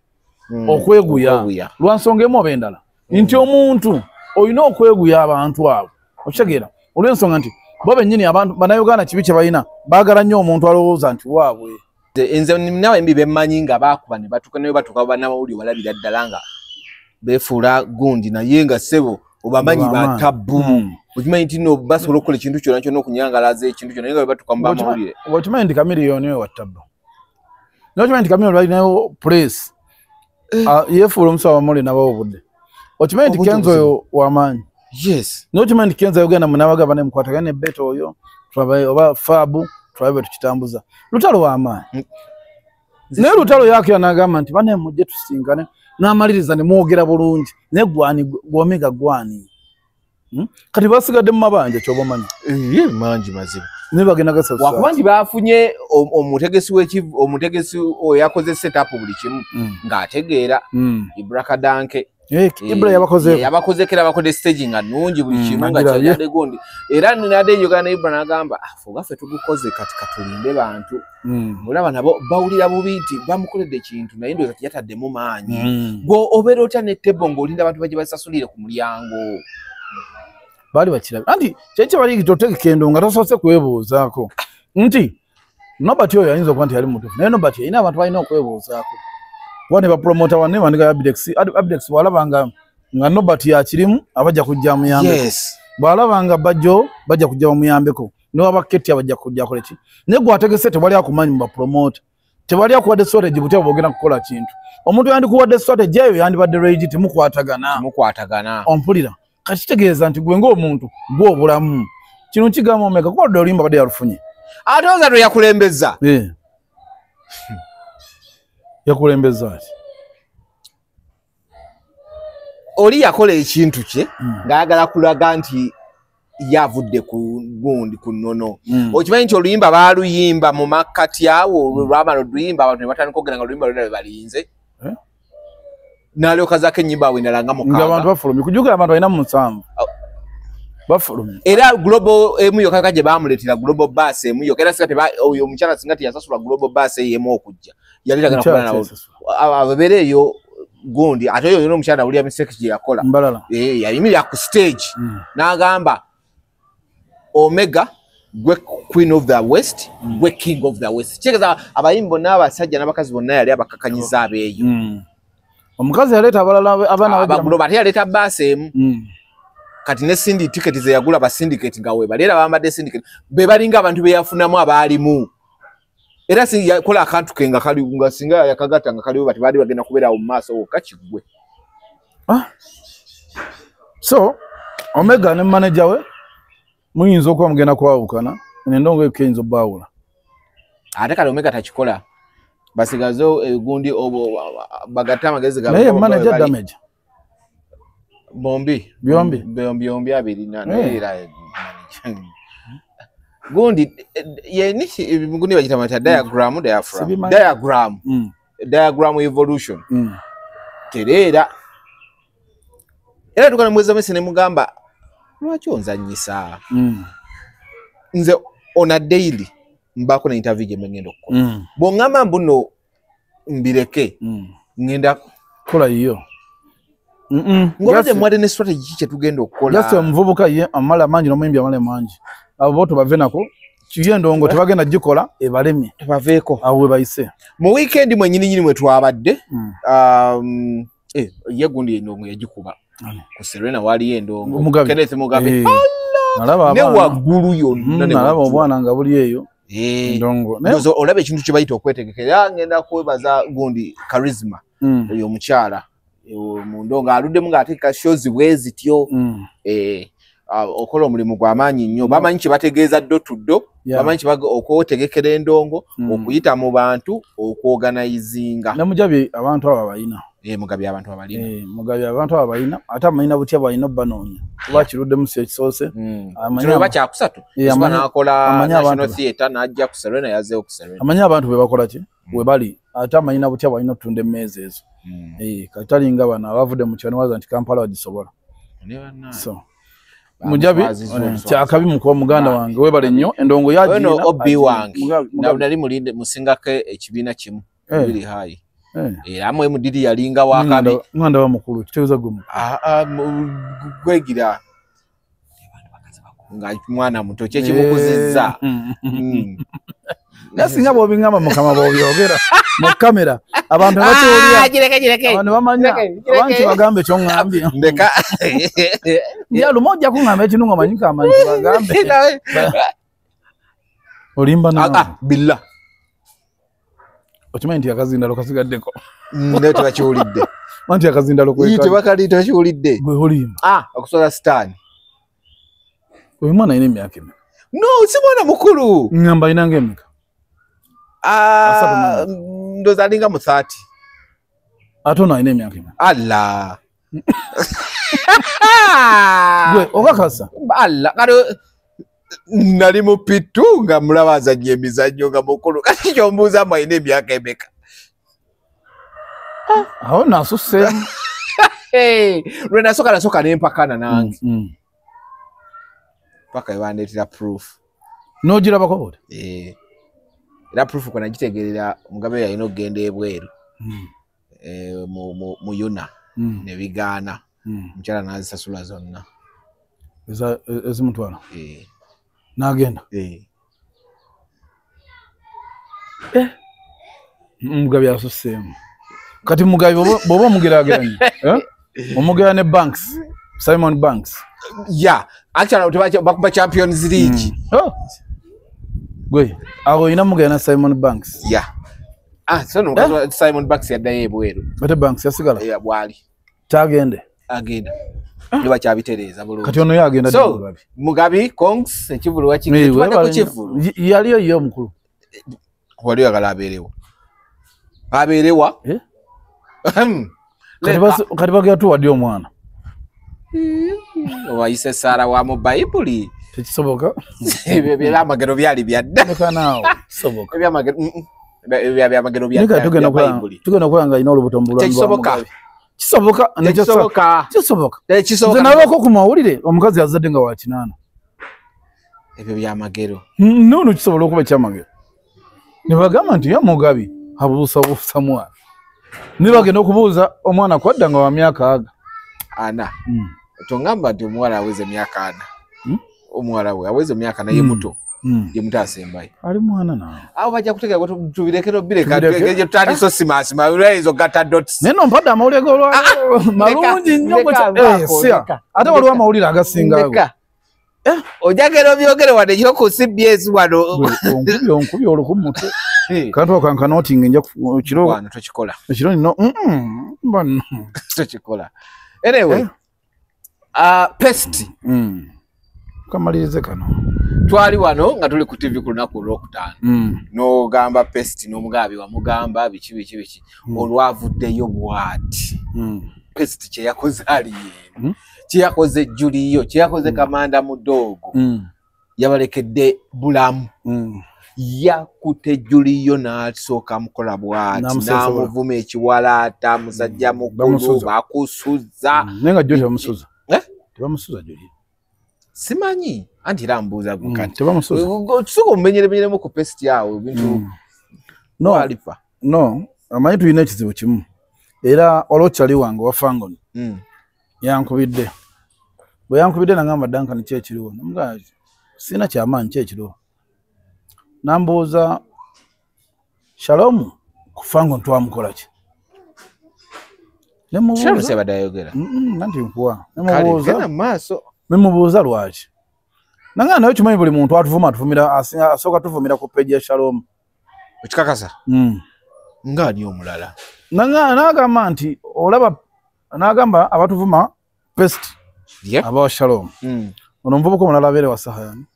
okweguya lwa nsonga emu oba endala nti omuntu olina okweguya abantu abo okitegeera olw'ensonga nti bo bennyini abantu bannayuganda kibi kye balina baagala nnyo omuntu alowooza nti waabwe. Nze nawe mbi bemmanyi nga baakuba ne batuuka naye batuuka bannamawulire walabira ddala nga beefuula gundi naye nga ssebo obamanyi batabbu okimanyi nti no basobola okukola ekintu kyonna kyonna okunyangalaza ekintu kyonna naye nga bwe batuuka mu bamawulire. Okimanyi nti Chameleone oyo wa tabbu, naye okimanyi nti Chameleone balinayo press yeefuula omusawo wamawulire n'abawa obudde. Okimanyi nti Kenzo oyo w'amaanyi. Yes. Naye okimanyi nti Kenzo ayogenda munabagaba ne mukwatagane ne Beto oyo oba Fabu tulabe bwe tukitambuza. Lutalo w'amaanyi. Naye Lutalo yakira n'agamba nti banne mujje tusisinkane n'amaliriza ne mwogera bulungi naye gwani gw'Omega gwani. Kati basigadde mu mabanja ky'oba omanyi. Mangi mazima. Naye bagenda gasasula. Wakuba nti baafunye omutegesi w'ekivu omutegesi oyo yakoze setup buli kimu ng'ategeera Ibra Kadanke. Ibra yabakozeeko. Yabakozeeko era bakodde stage nga nnungi buli kimu nga kyadde gundi. Era nade njogera ne Ibra n'agamba ffe tugukoze kati katulinde bantu. Olaba nabo bawulira bubi nti bamukoledde ekintu naye ndowooza teyataddemu maanyi. Gwe obeera otya ne table ng'olinda abantu bajje basasulire ku mulyango. Baali bakirabe. Anti kyekyo bali totegeka endongo nga tosoose kwebuuzaako nti Nobert oyo ayinza okuba nti yali mutuufu naye Nobert yalina abantu balina okwebuuzaako. Kuba ne bapromota wanne bandika Abdex bw'alaba nga Nobert yakirimu abajja kujja amuyambeko. Bw'alaba nga Bajjo bajja kujja bamuyambeko. N'owa Ketty abajja kujja akole ki. Naye gwe ategese tewali akumanyi mu bapromota. Tewali akuwadde strategy butya bw'ogenda kukola kintu. Omuntu yandikuwadde strategy eyo yandibadde ready temukwatagana. Mukwatagana. Ompulira. Kati kitegeeza nti gwe ng'omuntu gwe obulamu. Kino kigamba Omega kuba oludda oluyimba badde yalufunye. Ate oza lwe yakulembeza. Yakulembeza ati. Oli yakola ekintu kye ng'ayagala kulaga nti yavudde ku gundi ku nnono. Okimanyi nti oluyimba baaluyimba mu makkati awo olwamala oluyimba abantu ne batandika okwogera nga oluyimba lwonna lwe balinze. N'alyoka zaako ennyimba awo endala nga mukaaga. Ng'abantu bafulumye. Kujjukira abantu balina mu 7. Bafulumye. Era Global emu yokka gye baamuleetera Global Bus emu yokka era singa oyo omukyala singa teyasasula Global Bus eyo emu okujja. Yali tagenda kubeera nabo. Ababeera eyo gundi ate oyo yona omukyala awulira mistake gye yakola. Yayimirira ku stage n'agamba Omega gwe Queen of the West, gwe King of the West. Kitegeeza abayimbi bonna abasajja n'abakazi bonna yali abakkakanyiza abeeyo. Omukazi yaleeta abalala abaana Global ate yaleeta baasi emu. Kati ne Cindy ticket ze yagula ba syndicate nga we bali era bambadde syndicate be balinga abantu be yafunamu abaalimu. Era si yakola akantu ke nga kali nga singa yakagatta nga kaliwo bati baali bagenda kubeera awo mu maaso wokka kiggwe. So Omega ne manager we muyinza okuba mugenda kwawukana endongo ekeyinza obbaawula. Ate kale Omega takikola. Basigazo gundi obo bagatta amagezi gaabwe. Naye manager damage. Bombi. Byombi. Byombi abirina naye era manager. Gundi ye niki gundi bagita mata diagram diaphragm. Diagram. Diagram evolution. Terera. Era tukana mweza mese ne mugamba lwaki onzannyisa. Nze on a daily mbako na interview gye ngenda okukola. Bw'ongamba mbuno mbireke ngenda kola yiyo. Ngobadde mwade ne strategy kye tugenda okukola. Just omuvubuka ye amala mangi n'omuyimbi amala mangi. Abo bo tubave nako kiye ndongo tebagenda gikola ebalemye. Tubaveeko. Awo we bayise. Mu weekend mwennyini nyini mwe twabadde ye gundi endongo yagikuba. Ku Serena waliyo endongo. Kenneth Mugabe. Nalaba ne waggulu yonna ne nalaba obwana nga buli eyo. Ndongo. Ndozo olaba ekintu kye bayita okwetegekera ngenda kwebaza gundi charisma oyo omukyala mu ndongo aluddemu ng'ateeka shows bwe zityo okola omulimu gw'amaanyi nnyo bamanyi kye bategeeza ddo to ddo bamanyi kye okwetegekera endongo okuyita mu bantu okworganizinga. Ne Mugabi abantu abo abalina. Mugabi abantu abalina. Mugabi abantu abo abalina ate amanyina butya bwalina obbanoonya kuba kiruddemu si ekisoose. Kino oba kyakusatu Isuba n'akola National Theatre n'ajja ku Serena yazzeewo ku Serena. Amanyi abantu bwe bakola ki we bali ate amanyina butya bwalina okutunda emmeeza ezo. Kati talinga bano abavudde mu kyalo waza nti Kampala wagisobola. So Mugabi kyakabi mukuba muganda wange webale nnyo endongo yagiina. Ono obbi wange nali mulinde musingako ekibiina kimu biri high. Era mwe mudiri yalinga wakabi. Nganda wa mukulu kitegeeza gwe mukulu. Gwegira nga mwana muto kye kimukuzizza. Naye singa bw'obingamba mukama bw'obyogera mu kamera abantu bakyolya. Gireke. Abantu bamanya abantu bagambe ky'oŋŋambye. Ndeka. Ya lumu ojja kuŋŋamba ekintu ng'omanyi kamanyi bagambe. Olimba naawe. Billah. Okimanyi nti akazindalo kasigaddeko. Naye tebakiwulidde. Anti akazindalo kwekali. Tebakali tebakiwulidde. Gwe olimba. Okusola sitaani. Oyo mwana alina emyaka emeka? No, si mwana mukulu. Ŋŋamba alina ng'emeka? Ndowooza alinga mu 30. Ate ono alina emyaka emeka? Allah. Gwe okakasa? Allah. Kale nali mu P2 nga mulaba azannya emizannyo nga mukulu. Kati ky'ombuuza mbu alina emyaka emeka? Awo nasusse. Lwe nasooka ne mpakana nange. Paka ebandeetera proof. N'ogirabako bw'oti? Era proof kwe nagitegeerera Mugabe yalina okugenda ebweru mu UNA ne bigaana. Omukyala n'azisasula zonna. Ezimutwala? N'agenda? Mugabi asusseemu. Kati Mugabi bw'oba omugeraageranya omugera ne Banks, Simon Banks. Yeah, actually bakuba Champions League. Gwe awo olina mugera na Simon Banks. Yeah. So no, Simon Banks yaddayo ebweru. Ate Banks yasigala? Bwali. Kyagende? Agenda. Ne bakyabitereeza bulungi. Kati ono ye agenda So, Mugabi, Kongs, ekivulu wakiki, ku kivulu. Yaliyo ye omukulu. Wali oyagala abeerewa. Abeerewa? Kati bagenda tuwadde omwana. Obayise Sara wa mu Bayibuli. Tekisoboka. Ebyo ebyamagero byali byadda. Leka naawe, kisoboka. Ebyamagero ebyamagero byadda. Tugenda okulaba nga alina olubuto mu bulwani bwa Mugabe. Kisoboka. Kisoboka. Kisoboka. Kisoboka. Nze nalabako ku mawulire omukazi yazadde nga wa 8. Ebyo byamagero. Nono kisobola okuba ekyamagero. Ne bagamba nti ye Mugabi abuusabuusa mwana. Ne bagenda okubuuza omwana kwadda nga wa myaka aga. 4. Tongamba nti omuwala aweze emyaka 4. Omuwala we aweze emyaka naye muto. Ye muto asembayo. Ali mwana naawe. Awo bajja kutegeera tubireke bireka tutandise osimaasima olw'ezo gatta dots. Naye nno mpadde amawulire g'olwaleero malungi nnyo ate waliwo amawulire agasinga ago. Ojagera obyogere wadde ekiro ku CBS wano. Onkubye oluku mu mutwe. Kantu ako kankanootinga nja ekiro. Wano tokikola. Ekiro nno bano. Tokikola. Anyway, pest. Kamalirize kano. Twali wano nga tuli ku TV ku lunaku olwokutaano. N'ogamba Pest n'omugabi wamugamba biki biki biki. Olwavuddeyo bw'ati. Pest kye yakoze ali kye yakoze Juliyo, kye yakoze Kamanda Mudogo. Yabalekedde bulamu. Yakute Juliyo n'asooka mukola bw'ati n'amuvuma ekiwalaata musajja mukulu bakusuza. Naye nga Juliyo tebamusuza. Tebamusuza Juliyo. Simanyi anti era mbuuza gwe kati. Tebamusuza. Tusooka omumenyeremenyeremu ku Pest awo ebintu. No, alifa. No, amanyi tulina ekizibu kimu. Era waliwo kyali wange wa Fangoni. Yankubidde. Bwe yankubidde nangamba Duncan ki ekiriwo. Namugamba sina kyamaanyi ki ekiriwo. Nambuuza Shalom ku Fangoni twamukola ki? Shalom sebadde ayogera. Nanti nkuwa. Nemubuuza. Nemubuuza lwaki? Nangamba naye kimanyi buli muntu atuvuma atuvumira asooka tuvumira ku page ya Shalom. Okikakasa? Nga ani omulala? Nagamba nti olaba nagamba abatuvuma Pest abawa Shalom. Ono omuvubuka omulala abeere wa Saha yani.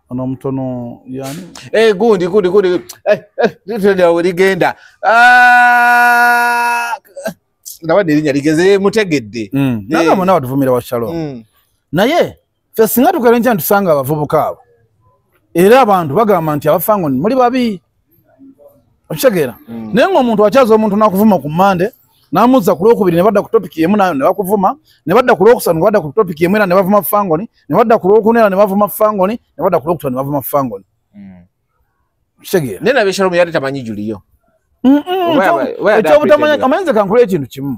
Ono omutono yani. Gundi gundi gundi. Ligenda. Ndabadde erinnya ligeze mutegedde. Nagamba nabo batuvumira wa Shalom. Naye ffe singa tukeera enkya ntusanga abavubuka abo. Era abantu bagamba nti abafangoni muli babi. Okitegeera. Naye ng'omuntu akyaza omuntu n'akuvuma ku Mmande n'amuzza ku Lwokubiri ne badda ku topic emu nayo ne bakuvuma, ne badda ku Lwokusatu ne badda ku topic emu era ne bavuma Fangoni, ne badda ku Lwokuna era ne bavuma Fangoni, ne badda ku Lwokutaano ne bavuma Fangoni. Okitegeera. Naye nabe Shalom yali tamanyi Juliyo. Ekyobutamanya amanyize kankule ekintu kimu.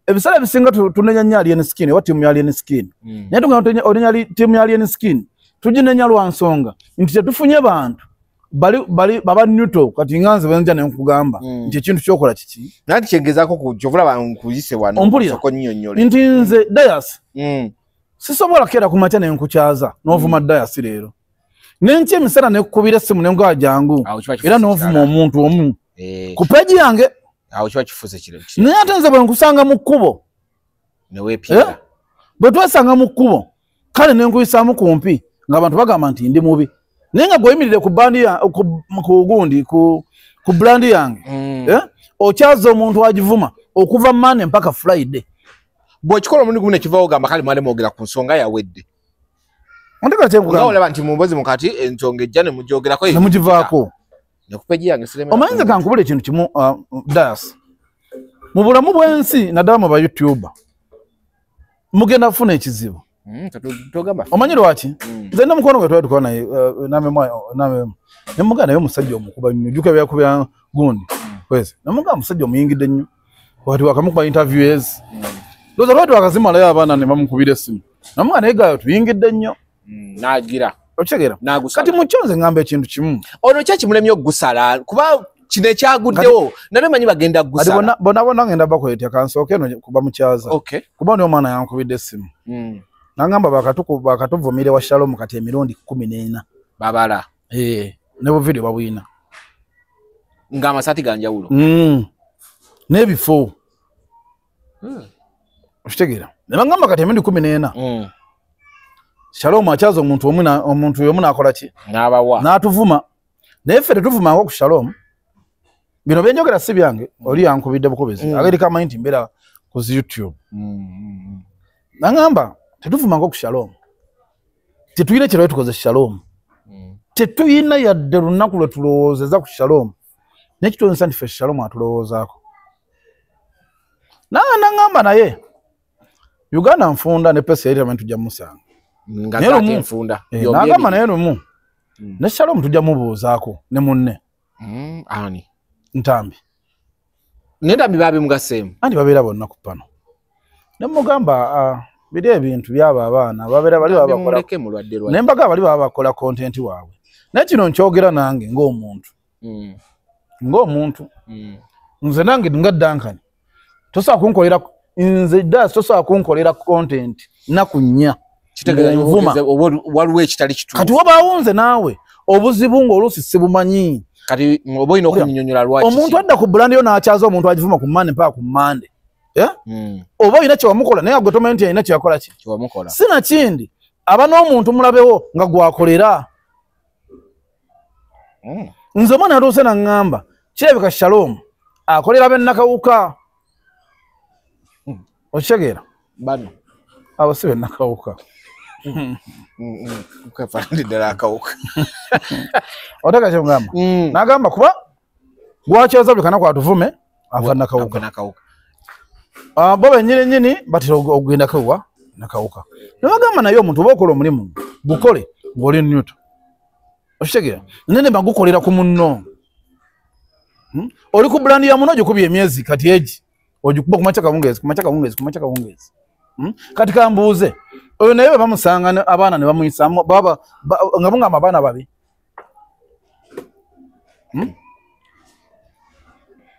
Ebiseera ebisinga tunenya nnyo Alien Skin oba ttiimu ya Alien Skin. Naye tugenda onenya ttiimu ya Alien Skin tuginenya lwa nsonga nti tetufunye bantu bali baba neutral kati nganze benja ne nkugamba nti ekintu kyokola kiki. Nanti kyengezaako kyovula bankuyise wano soko nnyonnyole. Nti nze Dayas sisobola kera ku makya ne nkukyaza n'ovuma Dayas leero. Nenkya emisana ne kkubira essimu ne ngwa jangu era n'ovuma omuntu omu ku page yange. Awo kiba kifuuse kiro. Naye ate nze bwe nkusanga mu kkubo ne weepiira. Bwe twesanga mu kkubo kale ne nkuyisaamu kumpi ng'abantu bagamba nti ndi mubi. Naye nga gw'oyimiridde ku bandi ya ku gundi ku brand yange. Okyaza omuntu agivuma okuva Monday mpaka Friday. Bw'okikola omulundi gumu ne kivaawo ogamba kale mwali mwogera ku nsonga yawedde. Ondeka kye nkugamba. Nga olaba nti mu mbozi mukati ensonga ejja ne mugyogerako ne mugivaako. Omanyize kankubula ekintu kimu Das. Mu bulamu bw'ensi naddala mu ba YouTuber mugenda kufuna ekizibu. Omanyi lwaki? Nze nina mukwano gwe twali tukola naye ne mugamba naye omusajja omukuba nnyo jjukira byakubya gundi kwezi. Ne mugamba omusajja omuyingidde nnyo wakati wakamukuba interviews. Ndowooza lwaki wakazimalayo abaana ne bamukubira essimu. Namugamba naye gayo tuyingidde nnyo. Nagira. Okitegeera. Kati mu kyo nze ngamba ekintu kimu. Ono kya kimulemye okugusala kuba kino ekyaguddewo nabyo manyi bagenda kugusala. Bonna bonna ngenda bakwetya kansooke eno kuba mukyaza. Kuba ni omwana yankubidde essimu. Nangamba bakatuvumire wa Shalom kati emirundi 14. Babala. Ne bu video babuyina. Nga amasaati ga njawulo. N'ebifo. Okitegeera. Ne bangamba kati emirundi 14. Shalom akyaza omuntu omu omuntu omu n'akola ki? N'abawa. N'atuvuma. Naye ffe tetuvumangako ku Shalom. Bino bye njogera si byange, oli yankubidde bukubizi. Agereka amanyi nti mbeera ku zi YouTube. Nangamba tetuvumangako ku Shalom. Tetulina kye tukoze Shalom. Tetulina yadde lunaku lwe tulowoozeza ku Shalom. Naye kituwunyisa nti ffe Shalom atulowoozaako. Nangamba naye Uganda nfunda ne pesa eri tujja musanga. Nagamba naye lumu ne Shalom tujja mubuuzaako ne munne. Ani? Ntambi. Nentambi babimugaseemu. Anti babeera bonna ku pano. Ne mugamba biri ebintu byaba abaana babeera bali babakola. Ne mbaga bali babakola content waabwe. Naye kino nkyogera nange ng'omuntu. Ng'omuntu. Nze nange nga Duncan. Tosobola kunkolera nze Das tosobola kunkolera content nnaku nnya. Waliwo ekitali kituufu. Kati wabaawo nze naawe obuzibu ng'oluusi sibumanyi. Kati oba olina okunnyonnyola lwaki. Omuntu adda ku brand yo n'akyaza omuntu agivuma ku Mmande mpaka ku Mmande. Oba olina kye wamukola naye gwe tomanyi nti alina kye yakola ki? Kye wamukola. Sinakindi Aba n'omuntu mulabewo nga gwakolera. Nze omwana atuuse naŋŋamba kirabika Shalom akolera b'e Nakawuka. Okitegeera? Bano abo si b'e Nakawuka. Oteka kyemugamba n'agamba kuba gwakyoza buli kanaku atuvume ava Nakawuka. Bo bennyini nnyini batera okugendako wa Nakawuka. Ne bagamba naye omuntu oba okola omulimu gukole ng'oli neutral. Okitegeera? Nene bagukolera ku munno. Oli ku brand ya munno ogikubye emyezi kati egi ogikuba ku makya kawungeezi, ku makya kawungeezi, ku makya kawungeezi. Kati kambuuze oyo naye bwe bamusanga abaana ne bamuyisaamu baba nga mugamba abaana babi.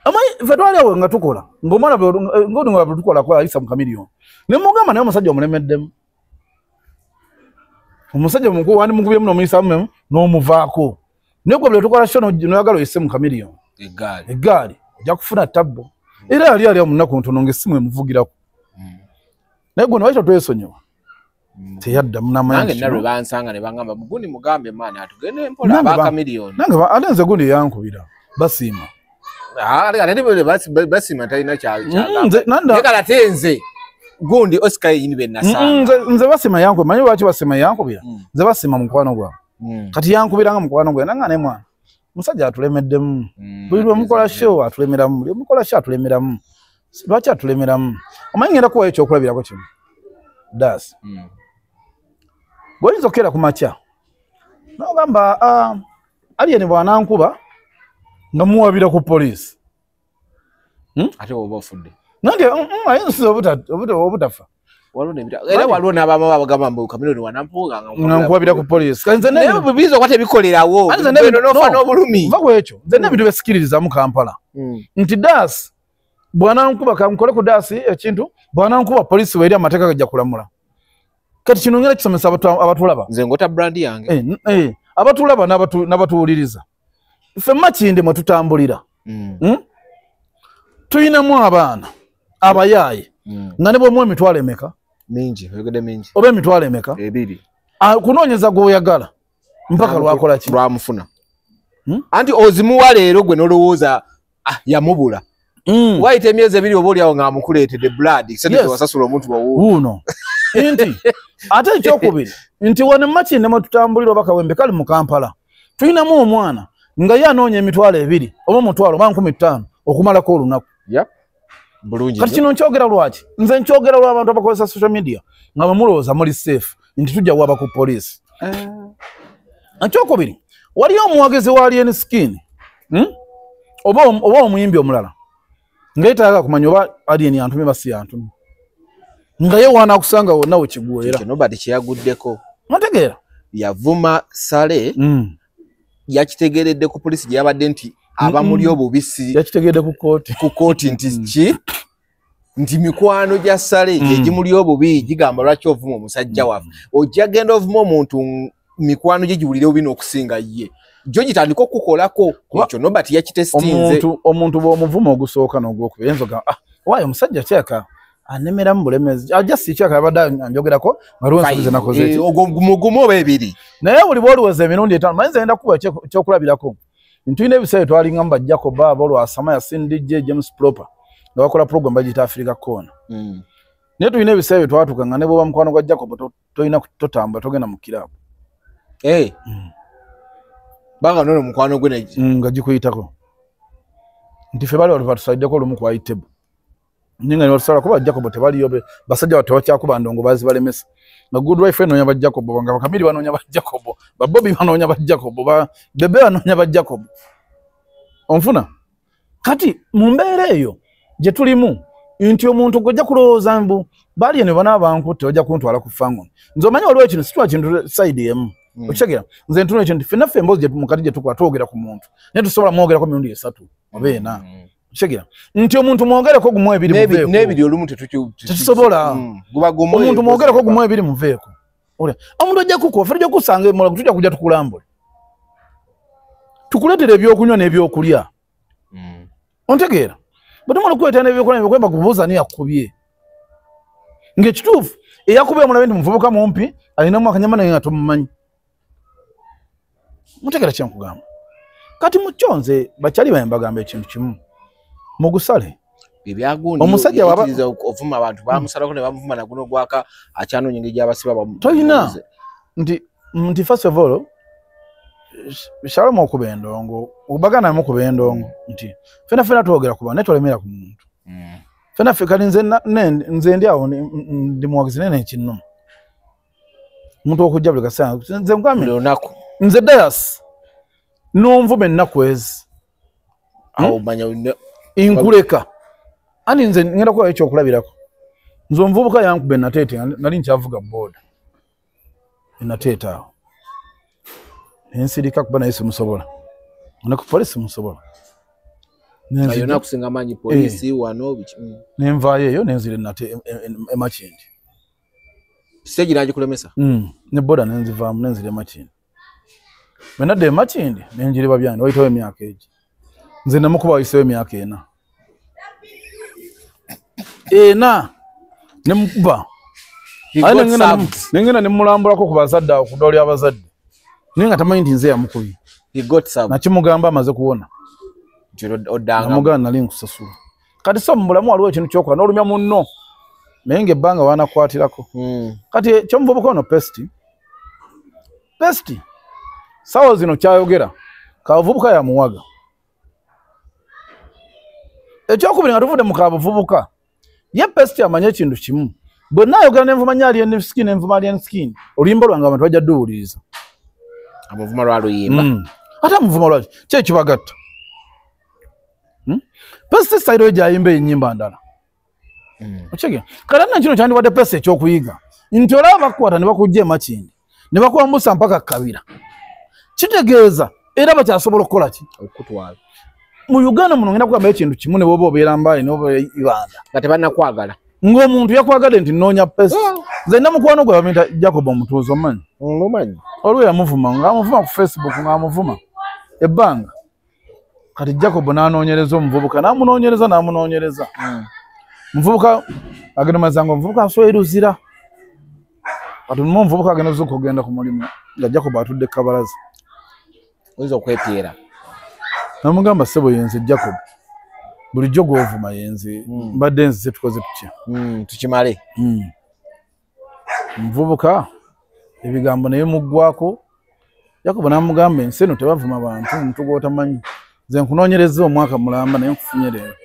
Amanyi ffe twali awo nga tukola ng'omwana ng'odunga bwe tukola akola ayisa mu Chameleone. Ne mugamba naye omusajja omulemeddemu. Omusajja mukulu wandi mukubyemu n'omuyisaamu n'omuvaako. Naye gwe bwe tukola show n'oyagala oyise mu Chameleone. Eggaali ojja kufuna tabbo. Era yali ali mu nnaku ntono ng'essimu emuvugirako. Naye gwe lwaki totwesonyiwa? Teyaddamu n'amanya. Nange nalwe bansanga ne bangamba gundi mugambe maani atugende mpola aba Chameleone. Nange ate nze gundi yankubira basiima. Ate basiima talina kyagamba. Ate nze gundi Oscar yini be nasanga. Nze basiima yankubira, manyi lwaki basiima yankubira? Nze basiima mukwano gwange. Kati yankubira nga mukwano gwange nanga ne mwana. Musajja atulemeddemu. Buli lwe mukola show atulemeramu, buli mukola show atulemeramu. Lwaki atulemeramu? Omanyi ngenda kuwa ekyokulabirako kino. Das. Bw'oyinza okukeera ku makya n'ogamba Alien bw'anankuba nga muwabira ku poliisi. Ate oba ofudde. Nange ayinza obutafa. Era waliwo n'abamu abagamba mbu Chameleone wanampuuga nga nkuwabira ku poliisi. Naye biyinza okuba tebikolerawo. N'ofa n'obulumi. Nva ku ekyo. Nze n'ebintu byesikiririzamu Kampala. Nti Das bw'anankuba kankole ku Das ekintu bw'anankuba poliisi weeri amateeka gajja kulamula. Kati kino ngenda kisomesa abatulaba. Nze ngota brand yange. Abatulaba n'abatuwuliriza. Ffe Makindye mwe tutambulira. Tuyinamu abaana abayaaye nga ne bw'omuwa emitwalo emeka? Mingi, oyogedde mingi. Oba emitwalo emeka? Ebiri. Kunoonyeza gw'oyagala mpaka lwakola ki? Lwamufuna. Anti ozimuwa leero gwe n'olowooza yamubula. Wayita emyezi ebiri oba oliawo ng'amukuleetedde blood sente tewasasula omuntu wuuno. Nti ate ekyokubiri nti wano Makindye mwe tutambulira oba Kawempe kali mu Kampala tulinamu omwana nga ye anoonya emitwalo ebiri oba omutwalo oba 5000 okumalako olunaku. Kati kino nkyogera lwaki? Nze nkyogera lw'abantu abakozesa social media nga bwe mulowooza muli safe nti tujja waba ku poliisi. Ekyokubiri waliyo omuwagizi wa Alien Skin oba omuyimbi omulala nga yeetaaga kumanya oba Alien yantumye oba si yantumye nga ye waanaakusanga wonna we kigwera. Nobody kyeyaguddeko. Mutegeera? Yavuma Sale yakitegeeredde ku poliisi gye yabadde nti abamuli obubisi. Yakitegedde ku kkooti. Ku kkooti nti ki? Nti mikwano gya Sale gye gimuli obubi gigamba lwaki ovuma omusajja waffe. Ojja genda ovuma omuntu mikwano gye giwulire obubi n'okusinga ye. Gyo gitandika okukolako ekyo Nobert yakitesitinze. Omuntu bw'omuvuma ogusooka n'ogwokubiri ayinza okugamba waayo omusajja kyeka anemeramu bulemezi ajja si kyeka abadde anjogerako nga waliwo ensobi ze nakoze eki. Mugumu oba ebiri. Naye buli bw'oliweza emirundi etaano manyi nze ngenda kukuwa ekyokulabirako. Ntulina ebiseera twalingamu ba Jacob abo Lwasama Yasin DJ James Proper nga bakola program bagiyita Africa Corner. Naye tulina ebiseera bye twatuuka nga ne bw'oba mukwano gwa Jacob tolina totambula togenda mu kiraabu. Banga nono mukwano gwe nga gikuyitako. Nti ffe bali batusaliddeko olumu ku high table. Ninga ne batusala kuba Jacob tebaliyo basajja bato tebakyakuba ndongo bazibalemesa. Nga Good Wife enoonya ba Jacob nga Bakamiri banoonya ba Jacob ba Bobby banoonya ba Jacob ba Bebe banoonya ba Jacob. Onfuna? Kati mu mbeera eyo gye tulimu nti omuntu gw'ojja kulowooza mbu bali eno bana bankutte ojja kuntwala ku fango. Nze omanyi waliwo ekintu situla kintu side emu. Okitegeera? Nze ntunula ekintu ffenna ffe emboozi mukati gye tukola twogera ku muntu naye tusobola mwogerako emirundi esatu oba ena. Okitegeera? Nti omuntu mwogereko gumu ebiri muveeko. N'ebiri olumu tetusobola. Omuntu mwogereko gumu ebiri muveeko. Omuntu ajja kukuwa ffe tujja kukusanga emulago tujja kujja tukulambule. Tukuleetera ebyokunywa n'ebyokulya. Ontegeera? Bwe tumala okuleetera n'ebyokulya n'ebyokulya bakubuuza ani yakubye. Ng'ekituufu eyakuba omulabe nti muvubuka mumpi alinamu akanyama naye nga tomumanyi. Mutegera kye nkugamba. Kati mu kyo nze bakyali bange mbagamba ekintu kimu, mugusale. Omusajja ovuma abantu bamusalako ne bamuvuma na guno gwaka akyanoonya engeri gy'abasiba. Tolina nti first of all Shalom okuba endongo, obagana mukuba endongo nti fena fena twogera kuba naye tolemera ku muntu. Fena ffe kali nze ndi awo ndi muwagizi nene ekinnuma. Omuntu okujja buli kaseera nze nkugambe lunaku nze Dayas n'onvuma ennaku ezi nkuleka. Ani nze ngenda kuwa ekyokulabirako. Nze omuvubuka yankuba enateete nali nkyavuga booda enateete awo ensirika kuba naye simusobola, ne ku polisi simusobola. Nenvaayo eyo nenzira enate emakindi ne booda nenzivaamu nenzira emakindi. Bwe nadda emakindi nenjiriba byange wayitawo emyaka egi nze namukuba wayisewo emyaka ena nemukuba. Nengenda nemulambulako ku bazadde awo ku ddwaliro ly'abazadde naye nga tamanyi nti nze yamukubye. Nakimugamba amaze kuwona namugamba nali nkusasula. Kati so mu bulamu waliwo ekintu ky'okola n'olumya munno naye ng'ebbanga wanakwatirako. Kati ekyomuvubuka ono Pesti sawa zino kyayogera kabuvubuka yamuwaga. Ekyokubiri nga tuvudde mu kabuvubuka, ye Pesti amanye ekintu kimu, bwe naayogera nenvuma nnyo Alien Skin, nenvuma Alien Skin, oluyimba lwange abantu bajja dduwuliriza. Amuvuma lwa luyimba. Ate amuvuma lwaki? Ki ekibagatta? Pesti style gy'ayimba ennyimba ndala. Okitegeera? Kati nna kino kyandibadde Pesti ekyokuyiga nti olaba bakukwata ne bakujja emakindi ne bakwambusa mpaka Kabira, kitegeeza era bakyasobola okukola ki? Okutwala. Mu Uganda muno ngenda kugamba ekintu kimu ne bw'oba obeera Mbale n'oba Ibanda nga tebannakwagala. Ng'omuntu yakwagadde nti nnoonya Pesti. Nze nina mukwano gwe bamuyita Jacob Omutuuzi, omumanyi? Omumanyi. Olwo yamuvuma ng'amuvuma ku Facebook ng'amuvuma ebbanga. Kati Jacob n'anoonyereza omuvubuka n'amunoonyereza. Muvubuka agenda mazanga omuvubuka aswera Luzira. Kati omuvubuka agenda zuuka okugenda ku mulimu nga Jacob atudde kabalaza. Oyinza okwepyera. Namugamba ssebo yenze Jacob, bulijjo gw'ovuma yenze mbadde nzize tukoze tutya? Tukimale. Muvubuka ebigambo naye muggwako. Jacob n'amugamba ensi eno tebavuma bantu, omuntu gw'otamanyi. Nze nkunoonyereza omwaka mulamba naye nkufunye leero.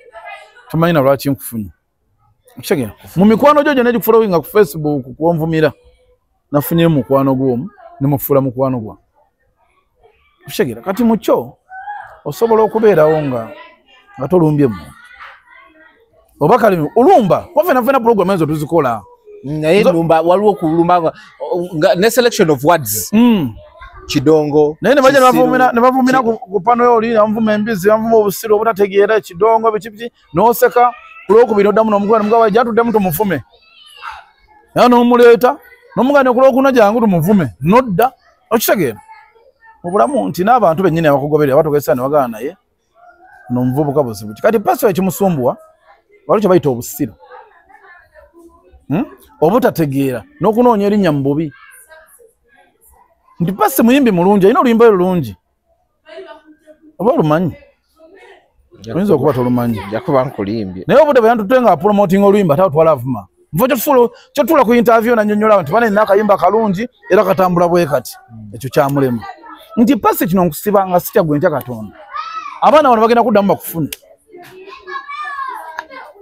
Tomanyi na lwaki nkufunye. Okitegeera? Mu mikwano gyo gyonna egikufollowinga ku Facebook kw'onvumira, nafunyeyo mukwano gw'omu ne mufuula mukwano gwange. Okitegeera? Kati mu kyo osobola okubeerawo nga tolumbye muntu. Oba kale olumba, kuba ffenna ffenna program ezo tuzikola. Naye lumba waliwo okulumba ne selection of words. Kidongo. Naye ne bajja ne bavumira ku pano yo oli, bamuvuma embizi, bamuvuma obusiru obutategeera, kidongo biki biki, n'oseka ku lwokubiri oddamu n'omugamba mugamba jja tuddemu tumufume. Naye n'omuleeta n'omugamba ku lwokuna jangu tumuvume, n'odda. Okitegeera? Mu bulamu nti n'abantu bennyini abakugoberera batuuka ne bagamba naye n'omuvubuka buzibu ki. Kati Pesti ekimusumbuwa waliwo kye bayita obusiru, obutategeera n'okunoonya erinnya mu bubi. Nti Pesti muyimbi mulungi, alina oluyimba lwe lulungi, oba olumanyi? Oyinza okuba tolumanyi. Nja kuba nkulimbye. Naye obudde bwe yantutte nga apromotinga oluyimba ate atwala avuma. Nfo kyotuula ku interview nannyonnyola nti bane nina akayimba kalungi era katambula bwe kati. Ekyo kyamulema. Nti Pesti kino nkusiba nga sitya gwe ntya Katonda. Abaana bano bagenda kuddamu bakufune.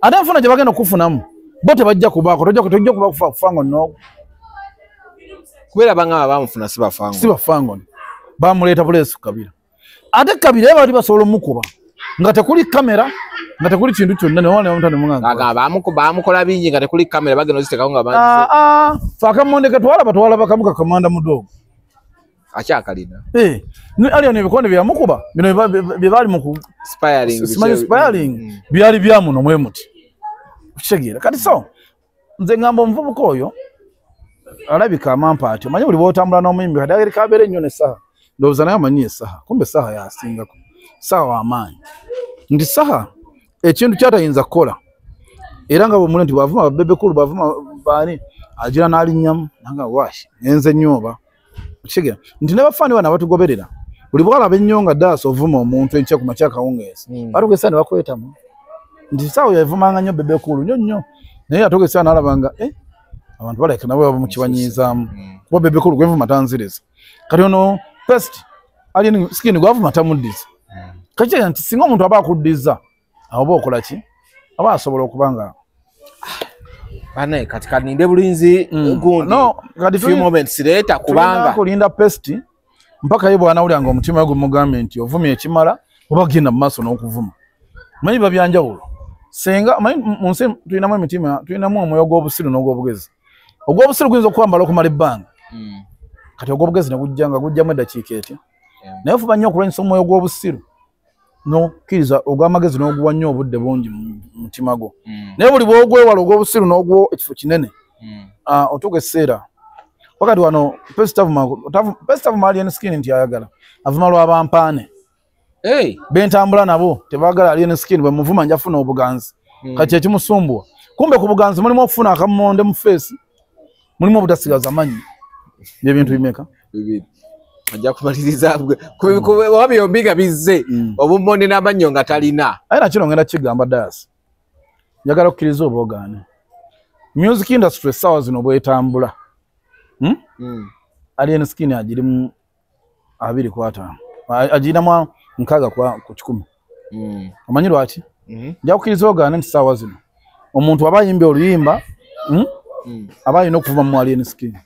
Ate nfuna gye bagenda okufunamu bo tebajja kubaako, tojja kuba kufa kufango nno. Kubeera bangamba bamufuna si bafango. Si bafango. Bamuleeta buleesi ku Kabira. Ate Kabira bali basobola omukuba nga tekuli kamera, nga tekuli kintu kyonna, ne wala bamukola bingi nga tekuli kamera, bagenda oziteekawo nga Ffe akamonde ke twalaba twalaba kamu ka Kamanda Mudogo. Akyakalina. Ali ebikonde bye yamukuba bino bye bali mu spiring byali bya muno mwe muti. Okitegeera? Kati so nze ngamba omuvubuka oyo alabika amampa atyo. Omanyi buli bw'otambula n'omuyimbi kati ageri kabeera ennyo ne Saha. Ndowooza naye amanyi Saha, kumbe Saha yasingako. Saha w'amaanyi. Nti Saha ekintu kyatayinza kukola era nga bw'omuli nti bw'avuma Bebe Cool, bw'avuma baani agira n'alinnyamu nanga washi ngenze nnyo oba okitegeera nti ne bafaani bano abatugoberera buli bwalaba ennyo nga Daasi ovuma omuntu enkya ku makya akawungeezi batuuka essaawa ne bakwetamu nti saawa yavumanga nnyo Bebe Cool nnyo nnyo naye atuuka essaawa n'alaba nga abantu balabika nabo bamukibanyiizaamu kuba Bebe Cool gwevuma tanziriza kati ono Pest Alien Skin gwavuma tamuddiza kakitegeeza nti singa omuntu aba akuddiza awo oba okola ki aba asobola okuba nga banaye kati kaninde bulinzi gundi no kati few moments later kubanga kulinda Pest mpaka ye bw'anawulira nga omutima gwe gumugambye nti ovumye ekimala oba genda mu maaso n'okuvuma manyi biba byanjawulo singa manyi mu nsi tulinamu emitima tulinamu omwoyo gw'obusiru n'ogw'obugezi ogw'obusiru guyinza okwambala okumala ebbanga kati ogw'obugezi ne gujja nga gujjamu eddakiika etya naye ofuba nnyo okulwanyisa omwoyo gw'obusiru n'okkiriza ogw'amagezi n'oguwa nnyo obudde bungi mu mutima gwo naye buli bw'ogwewala ogw'obusiru n'ogwo ekifo kinene otuuka ekiseera wakati wano Pest avuma Alien Skin nti ayagala avuma lw'abampaane bentambula nabo tebaagala Alien Skin bwe muvuma nja funa obuganzi kati ekimusumbuwa kumbe ku buganzi mulimu okufuna akamonde mu feesi mulimu obutasigaza mannyo byebintu bimeka bibiri ajja kumaliriza oba byombi nga bizze obumonde n'amannyo nga talina aye nakino ngenda kigamba Daasi njagala okukkiriza oba ogaane music industry essaawa zino bwetambula Alien Skin agirimu 25 agirinamu 60 ku 100 omanyi lwaki nja kukkiriza ogaane nti ssaawa zino omuntu aba ayimbye oluyimba aba alina okuva mu Alien Skin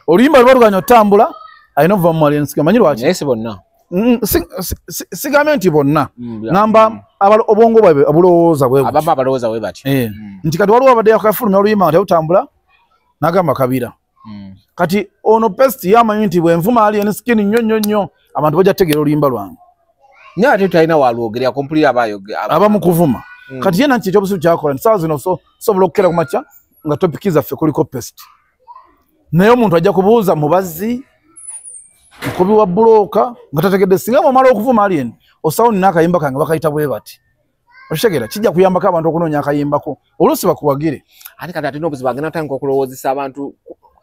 oluyimba luba luganya otambula alina okuva mu Alien Skin omanyi lwaki naye si bonna sigambye nti bonna ngamba obwongo bwabwe obulowooza bwe abamu abalowooza bwe batyo nti kati waliwo abadde yakafulumya oluyimba nga terutambula n'agamba kabira kati ono Pest yamanyi nti bwe nvuma Alien Skin nnyo nnyo nnyo abantu bajja kutegeera oluyimba lwange naye ate talina walwogerera kumpulira aba mu kuvuma kati ye nanti ekyobusiru kyakola nti saawa zino sobola okukera ku makya nga topiki zaffe kuliko Pest naye omuntu ajja kubuuza mubazzi mukubi wa bulooka nga tategedde singa bw'omala okuvuma Alien osawo nina akayimba kange bakayita bwe bati okitegeera kijja kuyambako abantu okunoonya akayimbako oluusi bakuwagire ate kati ate n'obuzibu agenda atandika okulowoozesa abantu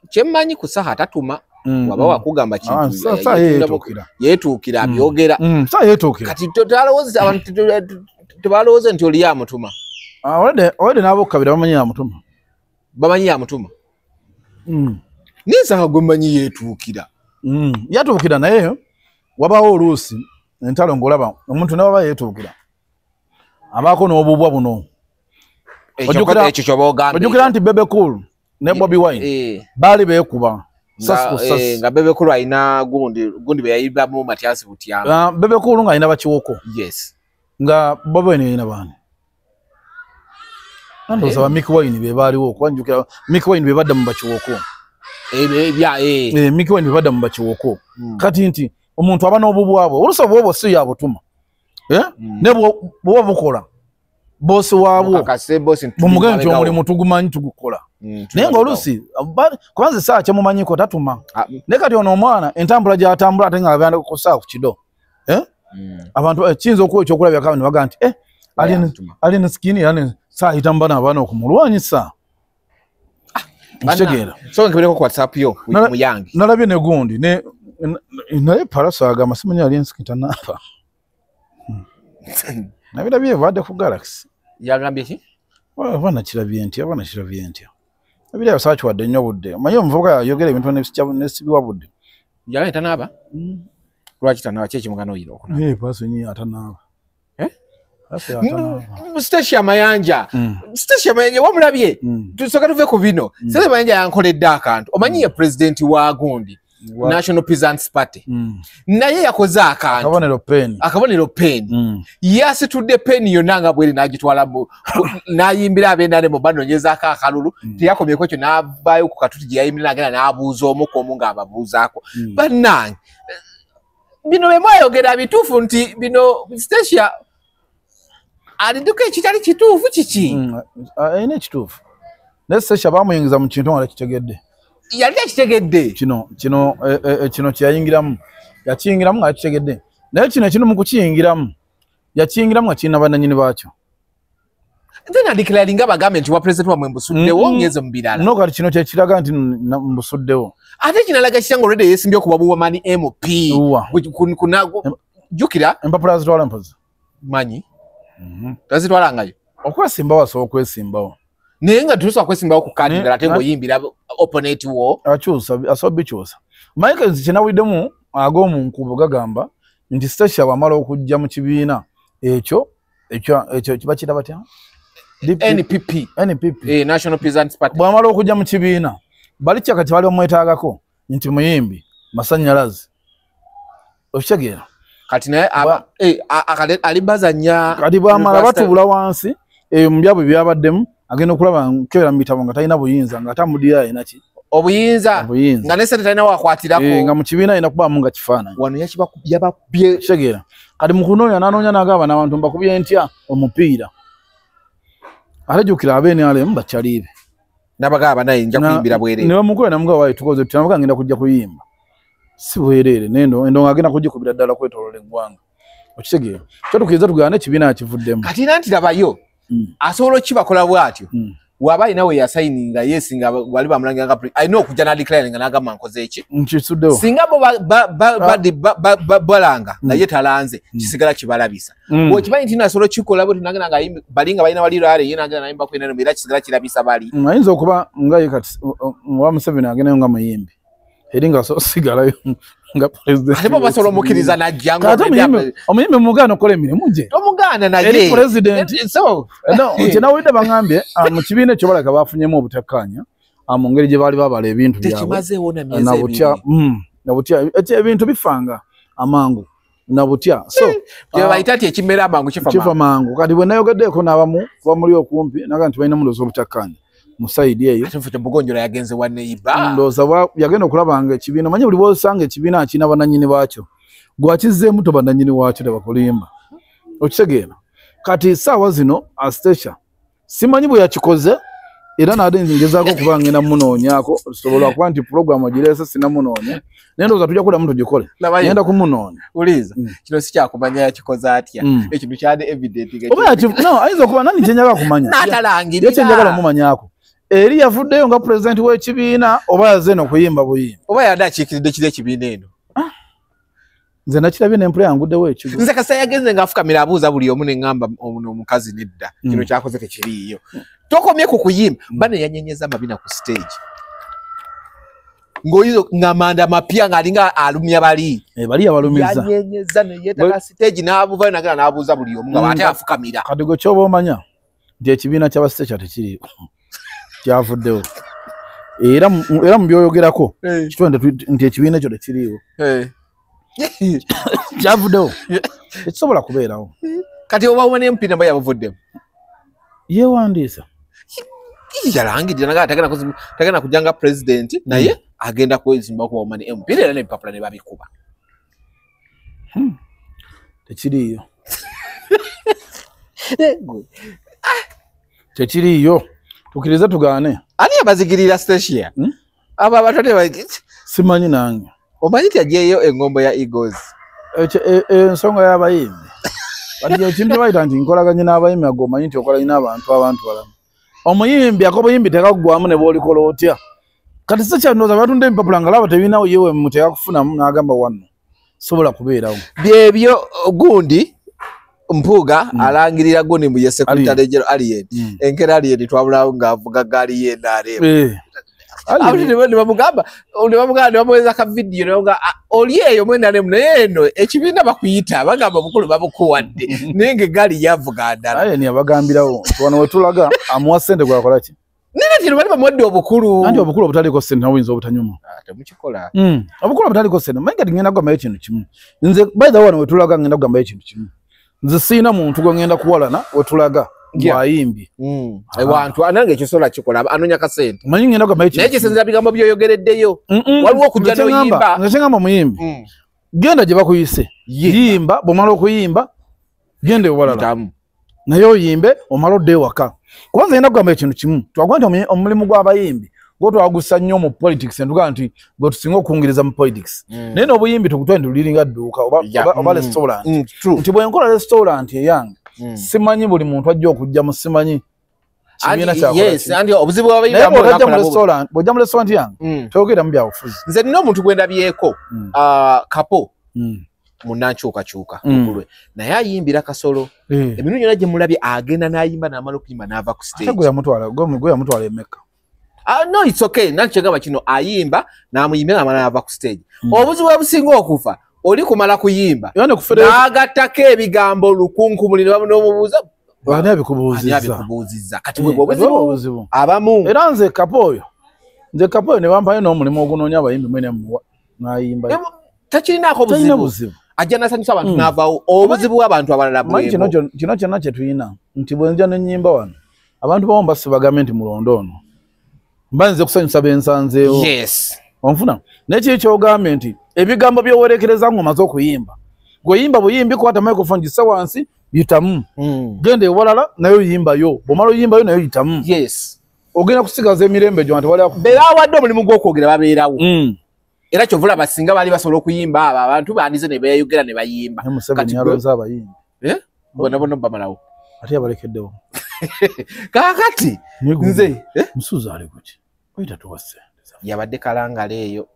kyemmanyi ku saha tatuma waba wakugamba kintu yeetuukira abyogera kati abantu tebalowooza nti oli yamutuma already n'abokukabira bamanyi yamutuma bamanyi yamutuma naye saha gwe mmanyi yeetuukira yatuukira naye wabaawo oluusi entalo ng'olaba omuntu ne waba yeetuukira abaako n'obubwa buno ojjukira nti Bebe Cool ne Bobi Wine baali beekuba nga Bebe Cool alina gundi be yayimbamu Matias Butyama Bebe Cool nga alina bakiwoko yes nga Bobi Wine alina baani ndowooza ba Mick Wine be baaliwo kuba njjukira Mick Wine be badda mu bakiwoko Mick Wine be badda mu bakiwoko kati nti omuntu aba n'obubwabwe oluusi obubwa si yabutuma ne bw'oba bukola bosi waabwo bumugambe nti omulimu tugumanyi tugukola naye ng'oluusi kubanza essaawa kyemumanyiko tatuma naye kati ono omwana entambula gy'atambula ate nga abanda ku ssaawa ku kido abantu kiyinza okuwa ekyokulabyako ne bagamba nti Alien Skin era saayita mu bano abaana okumulwanyisa nkitegeera so nkebireko ku WhatsApp yo muyange nalabye ne gundi naye Palaso agamba simanyi Alien Skin tanaaba nabirabye evadde ku Galaxy yagambye ki oba nakirabye ntya oba nakirabye ntya nabirabye saakiwadde nnyo budde omanyi omuvubuka yayogera ebintu nesibiwa budde yagambye tanaaba lwaki tanaaba ki ekimugana oyira okunaaba Palaso nyi atanaaba Stacia Mayanja Stacia Mayanja wamulabye tusooka tuve ku bino Stacia Mayanja yankoledde akantu omanyi ye president wa gundi National Peasants Party naye yakoze akantu akabonero pen yasitudde pen yonna nga bweri n'agitwala n'ayimbira ab'endala mu banoonyezaako akalulu teyakomyeko ekyo n'avaayo ku katuti gye yayimbira n'agenda n'abuuza omu ku omu ng'ababuuzaako bannange bino bye mwayogera bituufu nti bino Stacia aliduka ekitali kituufu kiki alina ekituufu naye Stacia bamuyingiza mu kintu nga takitegedde yali takitegedde kino kyeyayingiramu yakiyingiramu nga takitegedde naye kino ekino mu kukiyingiramu yakiyingiramu nga kirina bannannyini baakyo Then adeclaringa bagambe nti wa president wamwe mbusuddewo ngeze mu birala. No kati kino kyekiraga nti mbusuddewo. Ate kinalaga kitango already yesimbye okuba buwamani MP. Kuna jukira empapula zitwala mpozi. Manyi. Tazitwala ngayo. Okwesimbawo asobola okwesimbawo. Naye nga tusobola okwesimbawo ku kadi ndala ate ng'oyimbira opponent wo. Akyusa asobola bikyusa. Mike kinawuliddemu ag'omu nkubo gagamba nti Stecia bw'amala okujja mu kibiina ekyo ekyo kiba kiraba batya? NPP. NPP. National Peasants Party. Bw'amala okujja mu kibiina bali kyaka bali bamwetaagako nti muyimbi masannyalaze. Okitegeera? Kati naye alibazanya kati bw'amala batuula wansi eyo mu byabwe byabaddemu agenda okulaba nkebera mu bitabo nga talina buyinza nga atamudira alina ki obuyinza nga ne sente talina wakwatirako nga mu kibiina alina kubaamu nga kifaananyi wano yabakubye. Okitegeera? Kati mu kunoonya n'anoonya n'agamba n'abantu mbakubye ntya omupiira. Ate jjukira abe NRM bakyaliibe n'abagamba naye nja kuyimbira bwereere. Ne bamukola namugamba waayi tukoze tutya namugamba ngenda kujja kuyimba si bwereere nendo agenda kugikubira ddala kwetooloola eggwanga. Okitegeera? Kyo tukkiriza tugaane ekibiina akivuddemu. Kati era nti labayo asobola okibakola bw'atyo waba alina we yasayininga yes nga wali bamulangira nga alina okujja n'adeclaringa n'agamba nkoze eki nkisuddewo. Singa bo balanga nga ye talanze kisigala kibalabisa. Bw'okimanyi nti nasobola okikola bwe tunagenda nga bali nga balina wali rally ye nagenda n'ayimba ku NRM era kisigala kirabisa bali. Ayinza okuba nga ye kati wa Museveni agendayo nga muyimbi eri nga asigalayo nga president. Ate bo basobola omukkiriza n'ajja nga omuyimbi mugaana okukola emirimu gye. Tomugaana naye. Eri president. So no nti nawulidde baŋŋambye mu kibiina ekyo balabika baafunyemu obutakkaanya mu ngeri gye baali babala ebintu byabwe. Tekimazeewo na myezi ebiri. Nabutya ebintu bifanga amangu nabutya. So kye bayita nti ekimera amangu kifa mangu. Kati bwe nayogeddeko n'abamu bamuli okumpi naga nti balina mulowooza obutakkaanya mu sayidi eyo. Ate nfute Mbugonjola yagenze wa neighbor. Ndowooza yagenda okulaba nga ekibiina omanyi buli bw'osanga ekibiina akirina bannannyini baakyo gwakizzeemu to bannannyini waakyo tebakulimba. Okitegeera? Kati essaawa zino Stecia simanyi bwe yakikoze era nade ngezaako okuba ngenda munoonyaako sobola kuba nti pulogulaamu ogireese sinamunoonya naye ndowooza tujja kuddamu tugikole ngenda kumunoonya. Uliza kino si kyakumanya yakikoze atya ekintu kyali evident oba no ayinza okuba nani kye njagala kumanya n'atalangirira ye kye njagala omumanyaako eri yavuddeyo nga pulezidenti w'ekibiina oba yazze eno kuyimba buyimbi oba yadde akiikiridde kiri ekibiina eno. Nze nakirabye n'empula yanguddewo ekigo. Nze kasita yagenze ng'afukamira abuuza buli omu ne ŋŋamba ono omukazi nedda kino kyakoze tekiriiyo. Tokomye ku kuyimba bano yanyenyeza amabina ku stage ng'oyizo ng'amanda mapya ng'alinga alumya bali. Bali yabalumiza. Yanyenyeza ne yeetaka stage n'abuvayo nagenda n'abuuza buli omu nga ate afukamira. Kati gwe ky'oba omanya nti ekibiina ky'aba Stecia tekiriiwo kyavuddewo era mu by'oyogerako kitwale nti ekibiina ekyo tekiriiwo. Kyavuddewo tekisobola kubeerawo. Kati oba ne MP nabo yabuvuddemu yeewandiisa yalangirira naga tagenda kujja nga president naye agenda kwesimba kuba omani MP era n'ebipapula ne babikuba. Tekiriiyo. Tekiriiyo. Tukkirize tugaane. Ani abazigirira Stecia? Abo abatwadde simanyi nange. Omanyi nti aggyeyo engombo ya Eagles. Ensonga y'abayimbi. Kati ekintu bayita nti nkolaganye n'abayimbi ago omanyi nti okolanye n'abantu abantu balamu. Omuyimbi ak'obuyimbi tekaggwamu ne bw'olikola otya. Kati Stecia ndowooza batunda empapula nga laba tebirinawo yewe muteeka kufunamu n'agamba wanno sobola kubeerawo. Byebyo gundi Mpuuga alangirira gundi mbu ye Secretary General Alien. Enkera Alien twabulawo ng'avuga ggaali ye NRM. Nebamugamba nebamuweeza ka vidiyo nebamugamba oli eyo mu NRM naye eno ekibiina bakuyita bagamba obukulu babukuwadde naye ng'eggaali yavuga ndala. Alien yabagambirawo wano we tulaga amuwa ssente gwakola ki? Nene tino bali bamuwadde obukulu. Anti obukulu obutaliiko ssente nabwo buyinza obutanyuma. Temukikola. Obukulu obutaliiko ssente manyi kati ngenda kugambayo ekintu kimu. Nze by the way wano we tulaga ngenda kugambayo ekintu kimu. Nze sirina muntu gwe ngenda kuwalana we tulaga bw'ayimbye. Ewantu anange ekisobola kikola anoonya kasente. Manyi ngenda kugambayo ekintu naye kisinziira bigambo by'oyogereddeyo. Waliwo okujja n'oyimba. Nze kyengamba muyimbi genda gye bakuyise yimba bw'omala okuyimba genda ewalala naye oyimbe omala odde ewaka. Kuba nze ngenda kugamba ekintu kimu twakuba nti omulimu gw'abayimbi gwo twagussa nnyo mu politics ntugaa nti gwe tusinga okungiriza mu politics naye n'obuyimbi tugutwale nti luliringa dduuka oba restaurant nti bwe nkola restaurant eyange Simanyi buli muntu ajja okujja mu simanyi kibiina kyakola. Yes, andi obuzibu bw'abayimbi bw'ojja mu restaurant yange toyogera mu byabufuzi. Nze nina omuntu gwe ndabyeko Kapo munnankyukakyuka okulwe naye ayimbira Kasolo emirundi yonna gye mulabye agenda n'ayimba n'amala okuyimba n'ava ku stage. Ate gwe yamutwala e Mecca. No, it's okay. Nankyegamba kino ayimba n'amuyimbira n'amala n'ava ku stage. Obuzibu obusinga okufa oli kumala kuyimba n'agattako ebigambo lukunkumuli ne bamunomubuuza ani abikubuuzizza. Kati bwe obuzibu abamu. Era nze Kapo oyo ne bampayo n'omulimu ogunoonya abayimbi mwene muwa n'ayimba. Takirinaako buzibu. Ajja n'asanyusa abantu n'avaawo. Obuzibu bw'abantu abalala bwebwo. Kino kyonna kye tulina nti bwe nja n'ennyimba wano abantu bawo mbasi bagambe nti mulondo ono mba nze kusanyusa bensanzeewo. Yes. Onfuna naye kiri ky'ogambye nti ebigambo by'owerekereza ng'omaze okuyimba gweyimba buyimbi kwata microphone gisse wansi yitamu genda ewalala naye oyimbayo bw'omala oyimbayo naye oyitamu. Yes. Ogenda kusigaza emirembe gyo nti wali bebawadde omulimu gw'okwogera babeerawo. Era kyovula basinga baali basobola okuyimba abo abantu bandize ne beeyogera ne bayimba. Museveni yalonze abayimbi. Bonna bonna bamalawo. Ate yabalekeddewo. Kaakati nze Musuuza ali kuki? Oyita tuwa ssente. Yabadde Kalangala eyo.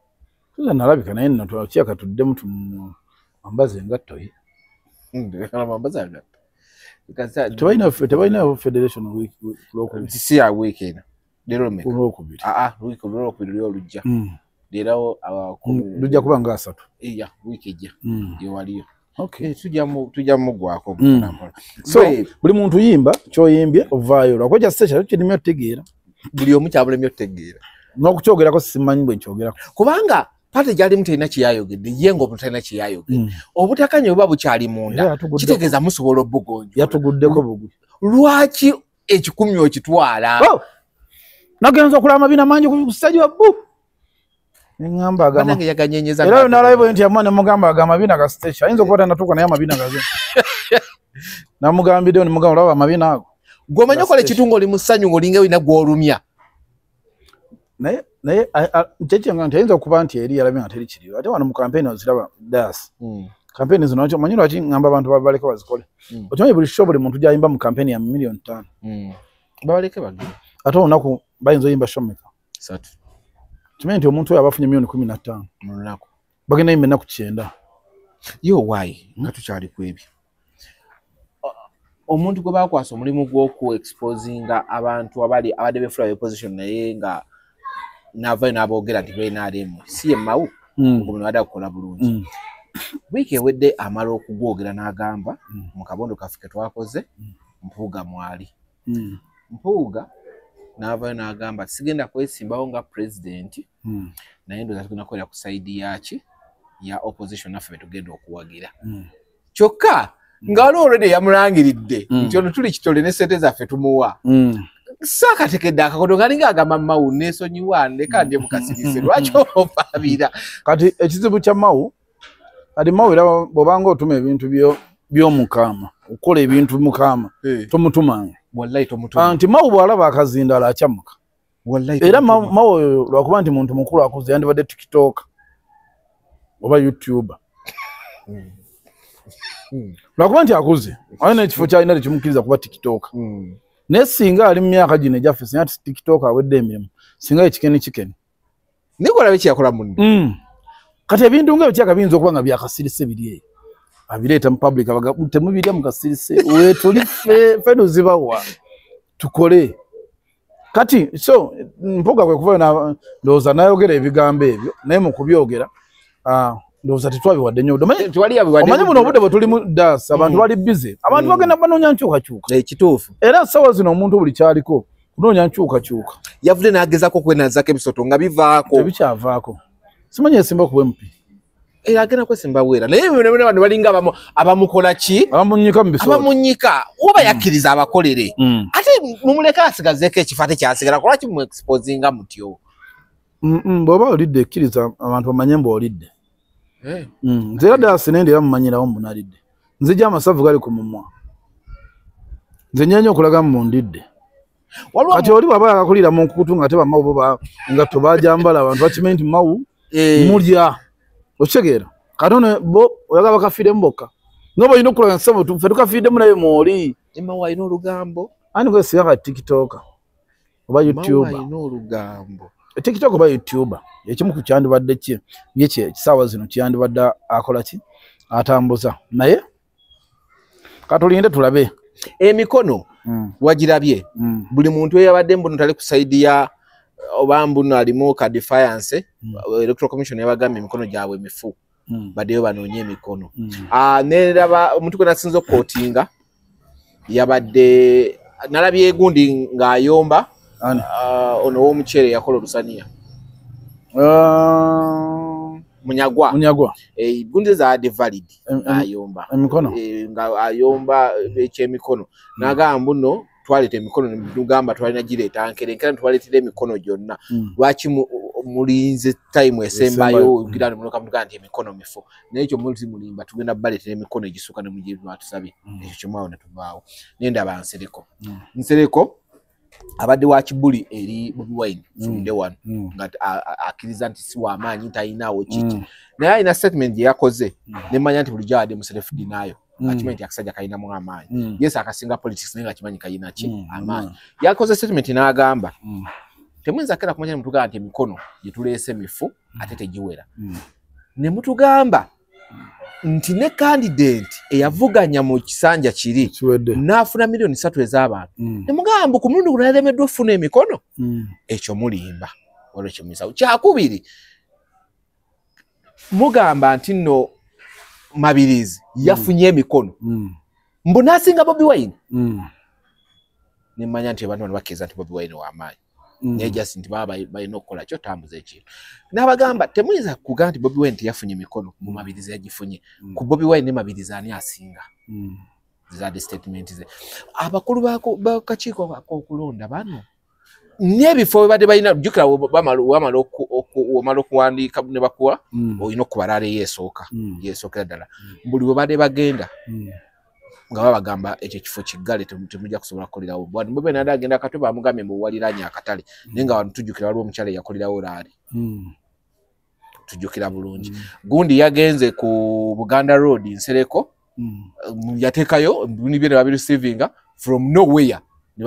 Suuza nalabika naye nno twakiyaka tuddemu tumwambaze engatto ye. Tebalina federation lwokubiri. Si ya wiiki eno. Leero lumeka? Olwokubiri. Wiiki olwokubiri luli olujja. Leero lujja kuba nga 3. Iya, wiiki ejja. Yewaliyo. Okay. Tujja mugwako. So buli muntu yimba kyoyimbye ovaayo lwakuba kya station kirimye otegeera. Buli omu kyabulemye otegeera. N'okukyogerako simanyi bwe nkyogerako. Kubanga pate gyalimu terina kyeyayogedde ye ng'omuntu talina kyeyayogedde. Obutakanya buba bukyali munda kitegeeza musobola obugonjoola. Yatuguddeko bugwi. Lwaki ekikumi okitwala? Nagenza okulaba amabina mangi ku stage wa bu. Ngamba agamba era nalabye nti amwana mugamba agamba amabina ga stage ayinza okuba tanatuuka naye amabina gaze. Namugambiddeyo ne mugamba olaba amabina ago. Gwe omanyi okola ekintu ng'oli mu ssanyu ng'olinga olina gw'olumya. Naye kyekyenga nti ayinza okuba nti eri yalabye nga teri kiriyo ate wano mu kampeyini oziraba das. Kampeyini zino omanyi lwaki ngamba abantu babaleke bazikole. Okimanyi buli show buli muntu gy'ayimba mu kampeyini ya 5 million. Babaleke bagire. Ate olunaku bayinza oyimba show mmeka? 3. Kimanyi nti omuntu oyo aba afunye 15 million mu lunaku. Bagenda yimba ennaku 9. Yo why nga tukyali ku ebyo. Omuntu gwe bakwasa omulimu gw'oku exposinga abantu abali abadde beefula opposition naye nga n'avaayo n'aboogera nti BNRM si ye Mao ogumu badde akukola bulungi. Wiiki ewedde amala okugwogera n'agamba mu kabondo kaffe ke twakoze Mpuuga mwali. Mpuuga n'avaayo n'agamba sigenda kwesimbawo nga pulezidenti naye ndowooza tugenda kukolera ku sayidi yaki ya opposition naffe betugenda okuwagira. Kyokka nga waliwo already yamulangiridde nti ono tuli kitole ne ssente zaffe tumuwa. Saakatekedde akakodo kalinga agamba Mao neesonyiwa ndeka ndye mukasirise lwaki ofaabira. Kati ekizibu kya Mao kati Mao era bw'obanga otuma ebintu by'omukama okukola ebintu mukama tomutumanga. Wallahi tomutuma. Nti Mao bw'alaba akazindaalo akyamuka. Wallahi era Mao oyo lwakuba nti muntu mukulu akuze yandibadde TikTok oba YouTuber. Lwakuba nti akuze alina ekifo ky'alina tekimukkiriza kuba TikTok. Naye singa ali mu myaka gino egyaffe singa TikTok awedde emirimu singa ekikeni kikeni. Naye olabe kyeyakola munne. Kati ebintu nga ebyaka biyinza okuba nga byakasirise biri eyo. Abireeta mu public temubirya mu kasirise weetuli ffe tuzibawa tukole. Kati so Mpuuga kwe kuvayo ndowooza n'ayogera ebigambo ebyo naye mu kubyogera ndowooza tetwabiwadde nnyo. Omanyi buno obudde bwe tulimu das abantu bali busy abantu bagenda banoonya nkyukakyuka. Ekituufu. Era ssaawa zino omuntu buli kyaliko kunoonya nkyukakyuka. Yavudde n'agezaako okwenazaako ebisoto nga bivaako. Tebikyavaako. Simanyi esimba ku MP. Agenda kwesimba bwera naye bino bano balinga abamukola ki? Abamunyika mu bisoto. Abamunyika oba yakkiriza abakolere. Ate mumuleke asigazeeko ekifo ate kyasigala lwaki mu exposinga mutyo? Bw'oba olidde ekkiriza abantu bamanye mbu olidde. Nze era ddala sinende era mumanyirawo mbu nalidde. Nzija amasavu gali ku mumwa. Nze nnyo okulaga mbu ndidde. Kati oli bw'aba akakulira mu nkukutu nga ate bamawu bo engatto bagyambala abantu bakimanyi nti Mao mulya. Okitegeera? Kati ono bo oyagala bakafiiremu bokka. Noba olina okulaga nsebo ffe tukafiiddemu naye mwoli. Mawa alina olugambo. Ani gwe singa TikTok oba YouTube. Mawa alina olugambo. TikTok oba YouTube ekimu ku kyandibadde ki ye kisaawa zino kyandibadde akola ki atambuza, naye katulinde tulabe. Emikono wagirabye buli muntu eyabadde mbuno tali ku side ya oba mbuno alimu ka defiance. Electoral Commission yabagambye emikono gyabwe mifu, baddeyo banoonye emikono. Neraba omuntu gwe nasinze okukootinga yabadde nalabye egundi ng'ayomba ono ow'omuceere yakola olusaniya Munyagwa. Munyagwa. Gundi zaadde valid ayomba emikono nga ayomba ekyemikono n'agamba nno twaleeta emikono nugamba twalina gireeta nkere nkere twaleetera emikono gyonna, lwaki mulinze time esembayo gira ne muloka nti emikono mifu, naye ekyo multi mulimba tugenda baleetera emikono egisuka ne mugye batusabye ekyo kimwawo ne tuvaawo. Nendaba Nsereko. Nsereko abadde wa kibuli eri Bobi Wine from day one, nga akkiriza nti si w'amaanyi talinawo kiki, naye alina statement gye yakoze nemanya nti bulijjo abadde mu self denial, akimanyi nti akasajja kalinamu amaanyi. Yes, akasinga politics naye nga akimanyi kalina ki amaanyi. Yakoze statement n'agamba temuyinza kera kumanya ne mutugamba nti emikono gye tuleese mifu ate tegiwera, ne mutugamba nti ne candidate eyavuganya mu kisanja kiri n'afuna 3 million ez'abantu, ne mugamba ku mulundi guno yalemeddwa okufuna emikono. Ekyo mulimba, waliwo kyemuyisa. Kyakubiri, mugamba nti nno Mabirizi yafunye emikono mbu n'asinga Bobi Wine. Nemanya nti abantu bano bakkiriza nti Bobi Wine w'amaanyi, naye just nti baba balina okukola kyo tambuza ekintu. N'abagamba temuyinza kugamba nti Bobi Wine teyafunye mikono, mu Mabirizi yagifunye. Ku Bobi Wine ne Mabirizi ani asinga? Zaadde statement ze abakulu b'akakiiko ak'okulonda bano n'ebifo bwe badde balina. Jjukira wamala okuwandiika ne bakuwa, olina okuba rally yeesooka yeesookera ddala. Buli bwe badde bagenda nga babagamba ekyo ekifo kiggale, temujja kusobola kukolerawo. Bwano bwe nada agenda Katwe bamugambye mbu waliraanye akatale, naye nga wano tujjukira waliwo omukyala eyakolerawo rally, tujjukira bulungi. Gundi yagenze ku Buganda Road, Nsereko yateekayo nibyo ne babireceivinga from nowhere, ne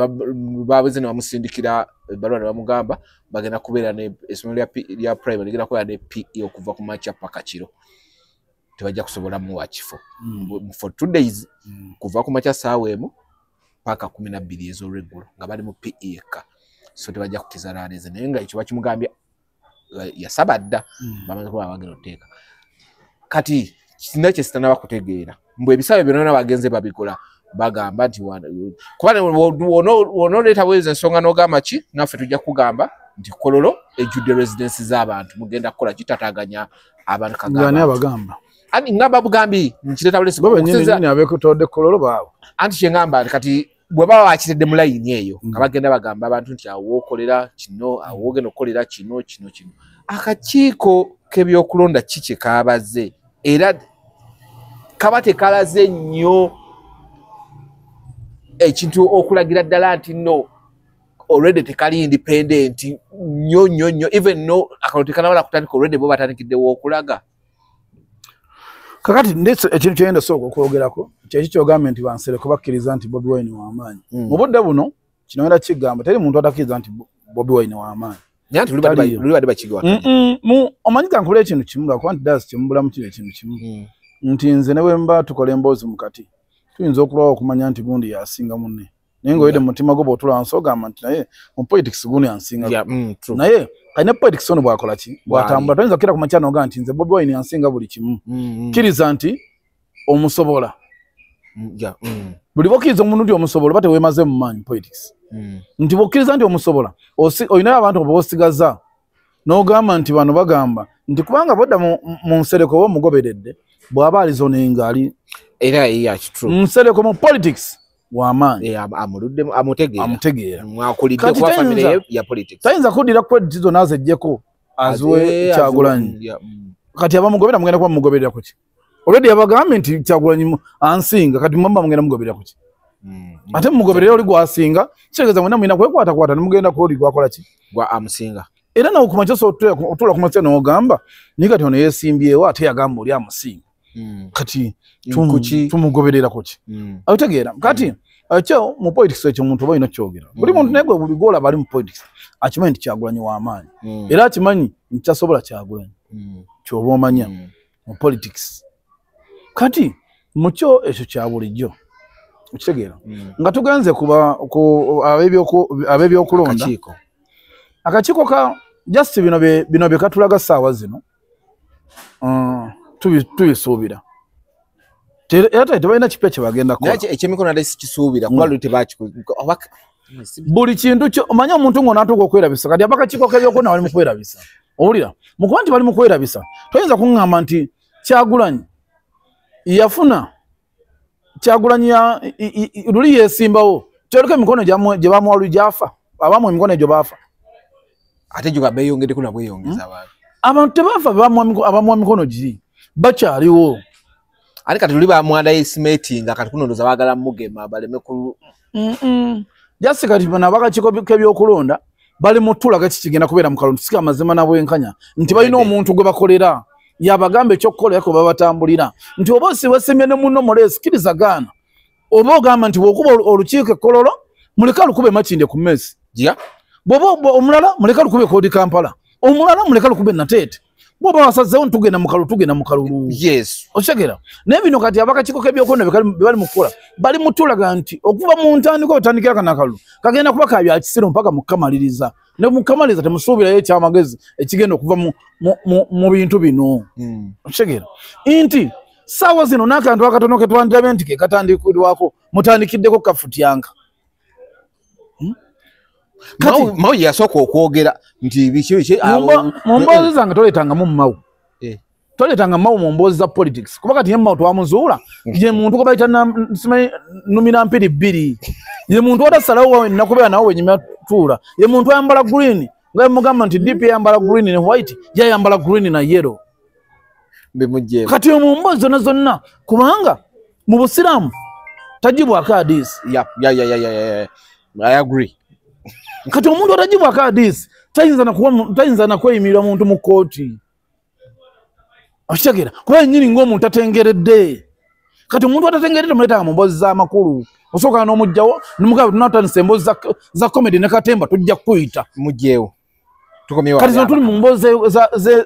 babuze ne bamusindikira ebbaluwa ne bamugamba bagenda kubeera ne essomero lya primary ligenda kubeera ne PE okuva ku makya paka kiro, tebajja kusobola muwa kifo for 2 days, kuva ku makya 1 paka 12 ez'olweggulo nga bali mu PE yekka, so tebajja kukiza rally ze. Naye nga ekyo bakimugambye yasaba dda, bamaze kuba bagenda oteeka. Kati kina kye sitanaba kutegeera, mbu ebisaawe byonna bagenze babikola, bagamba nti kuba wonooleeta bwezi ensonga n'ogamba ki, naffe tujja kugamba nti Kololo ejjudde residence z'abantu, mugenda kukola kitataganya abantu. Ngani abagamba? Ani ngamba bugambi nkireeta bulesi. Bo bennyini nyini abeekutodde Kololo baabwe. Anti kye ngamba kati bwe baba bakiredde mu layini eyo nga bagenda bagamba abantu nti awo wookolera kino, awo woogenda okukolera kino kino kino, akakiiko k'ebyokulonda ki kye kaabaze era kaba tekalaze nnyo ekintu okulagira ddala nti no already tekali independent nnyo nnyo nnyo, even no akalulu tekanabala kutandika already bo batandikiddewo okulaga. Kakati ndetse ekintu kyenda sooka okwogerako kyeki kyogambye nti bansereko bakkiriza nti Bobi Wine w'amaanyi. Mu budde buno kino ngenda kigamba, teri muntu atakkiriza nti Bobi Wine w'amaanyi. Naye anti luli badde bakigawa. Omanyi kankule ekintu kimu, lwakuba nti dasi kyemubulamu kino ekintu kimu, nti nze ne bwe mba tukola emboozi mu kati tuyinza okulwawo okumanya nti gundi yasinga munne, naye ng'oyedde mu mutima gwo bw'otula wansi ogamba nti naye mu politics gundi yansinga. Yeah, true. Naye kalina politics ono bw'akola ki bw'atambula, toyinza kukira ku makya n'ogamba nti nze Bobi Wine yansinga buli kimu. Kkiriza nti omusobola. Buli bw'okkiriza omuntu nti omusobola oba teweemaze mu maanyi politics. Nti bw'okkiriza nti omusobola, olinayo abantu b'osigaza n'ogamba nti bano bagamba nti kubanga bodda mu Nsereko oba omugoberedde bw'aba alizoninga ali Era yeah, true. Nsereko mu politics w'amaanyi. Amuluddemu amutegeera. Amutegeera. Mwakulidde Kati kuba family ye ya politics. Tayinza kuddira credit zonna azeggyeko aziwe Kyagulanyi. Kati abamugobera mugenda kuba mumugoberera kuki? Already yabagambye nti Kyagulanyi ansinga, kati mwamba mugenda mugoberera kuki? Ate mumugoberera oli gwasinga, kitegeeza mwenna mulina kwekwatakwata nemugenda kwoli gwakola ki Gwa amusinga. Era nawe ku makya osobola otuula ku makya n'ogamba naye kati ono yeesimbyewo ate yagamba oli amusinga. Kati tumugoberera kuki? Otegeera kati ekyo mu politics ekyo omuntu oba olina kyogera. Buli muntu naye gwe buli gw'olaba ali mu politics akimanyi nti Kyagulanyi w'amaanyi. Era akimanyi nti tasobola Kyagulanyi. Ky'oba omanya mu politics. Kati mu kyo ekyo kya bulijjo. Okitegeera? Nga tugenze ku ab'ebyokulonda. Akakiiko ka just bino bye katulaga ssaawa zino tubisuubira. Era tebalina kipya kye bagenda kukola. Naye ekyemikono ate sikisuubira kuba luli buli kintu kyo omanye omuntu ng'onaatuuka okwerabisa kati abakakiiko k'ebyokulonda bali mu kwerabisa. Owulira? Mu kuba nti bali mu kwerabisa toyinza kuŋŋamba nti Kyagulanyi yafuna Kyagulanyi luli yeesimbawo kyoleka emikono gye bamuwa luli gyafa abamu emikono egyo baafa. Ate gyo beeyongeddeko na bweyongeza abantu. Abantu tebafa abamuwa mikono giri bakyaliwo. Ate kati luli bamwanda estimatinga kati kuno ndowooza baagala mugema baleme ku Just kati bano abakakiiko k'ebyokulonda bali mu ttulaga ki kigenda kubeera mu kalulu si amazima na bwenkanya nti balina omuntu gwe bakolera yabagamba ekyokukola yako babatambulira nti oba osiwesemye ne munno muleesi kkiriza gaana oba ogamba nti bw'okuba olukiiko e Kololo muleke alukube Makindye ku mmeesi bw'oba omulala muleke alukube Kodi Kampala omulala muleke alukube Nateete bw'oba wasazeewo tugenda mu kalulu tugenda mu kalulu. Yes. Otegeera? Naye bino kati abakakiiko k'ebyokulonda bye bali mu kukola bali mu ttulaga nti okuva mu ntandikwa otandikira kano akalulu kagenda kuba ka bya kisiru mpaka mu kukamaliriza. Ne mu kukamaliriza temusuubirayo ekyamagezi ekigenda okuva mu bintu bino. Otegeera? Nti ssaawa zino n'akantu akatono ke twandirabye nti ke katandikirwako mutandikiddeko kafutyanka. Mao yasooka okwogera nti biki biki mu mboozi zange toleetangamu Mao. Toleetanga Mao mu mboozi za politics kuba kati ye Mao twamuzuula ye muntu gwe bayita simanyi numira mpiri bbiri ye muntu atasalawo nakubeera nawe wenyumya tuula ye muntu ayambala green nga mugamba nti DP ayambala green ne white ye ayambala green na yellow. Kati mu mboozi zonna zonna kubanga mu Busiraamu tagibwako hadiisi. Yeah. I agree. Kati omuntu atagibwako hadiisi tayinza na kweyimirira muntu mu kkooti. Okitegeera? Kuba yennyini ng'omuntu atengeredde. Kati omuntu atatengeredde tomuleetanga mu mboozi z'amakulu. Osooka n'omuggyawo n'omugamba tunaatandisa emboozi za comedy ne katemba tujja kukuyita. Muggyewo. Tukomyewo. Kati zino tuli mu mboozi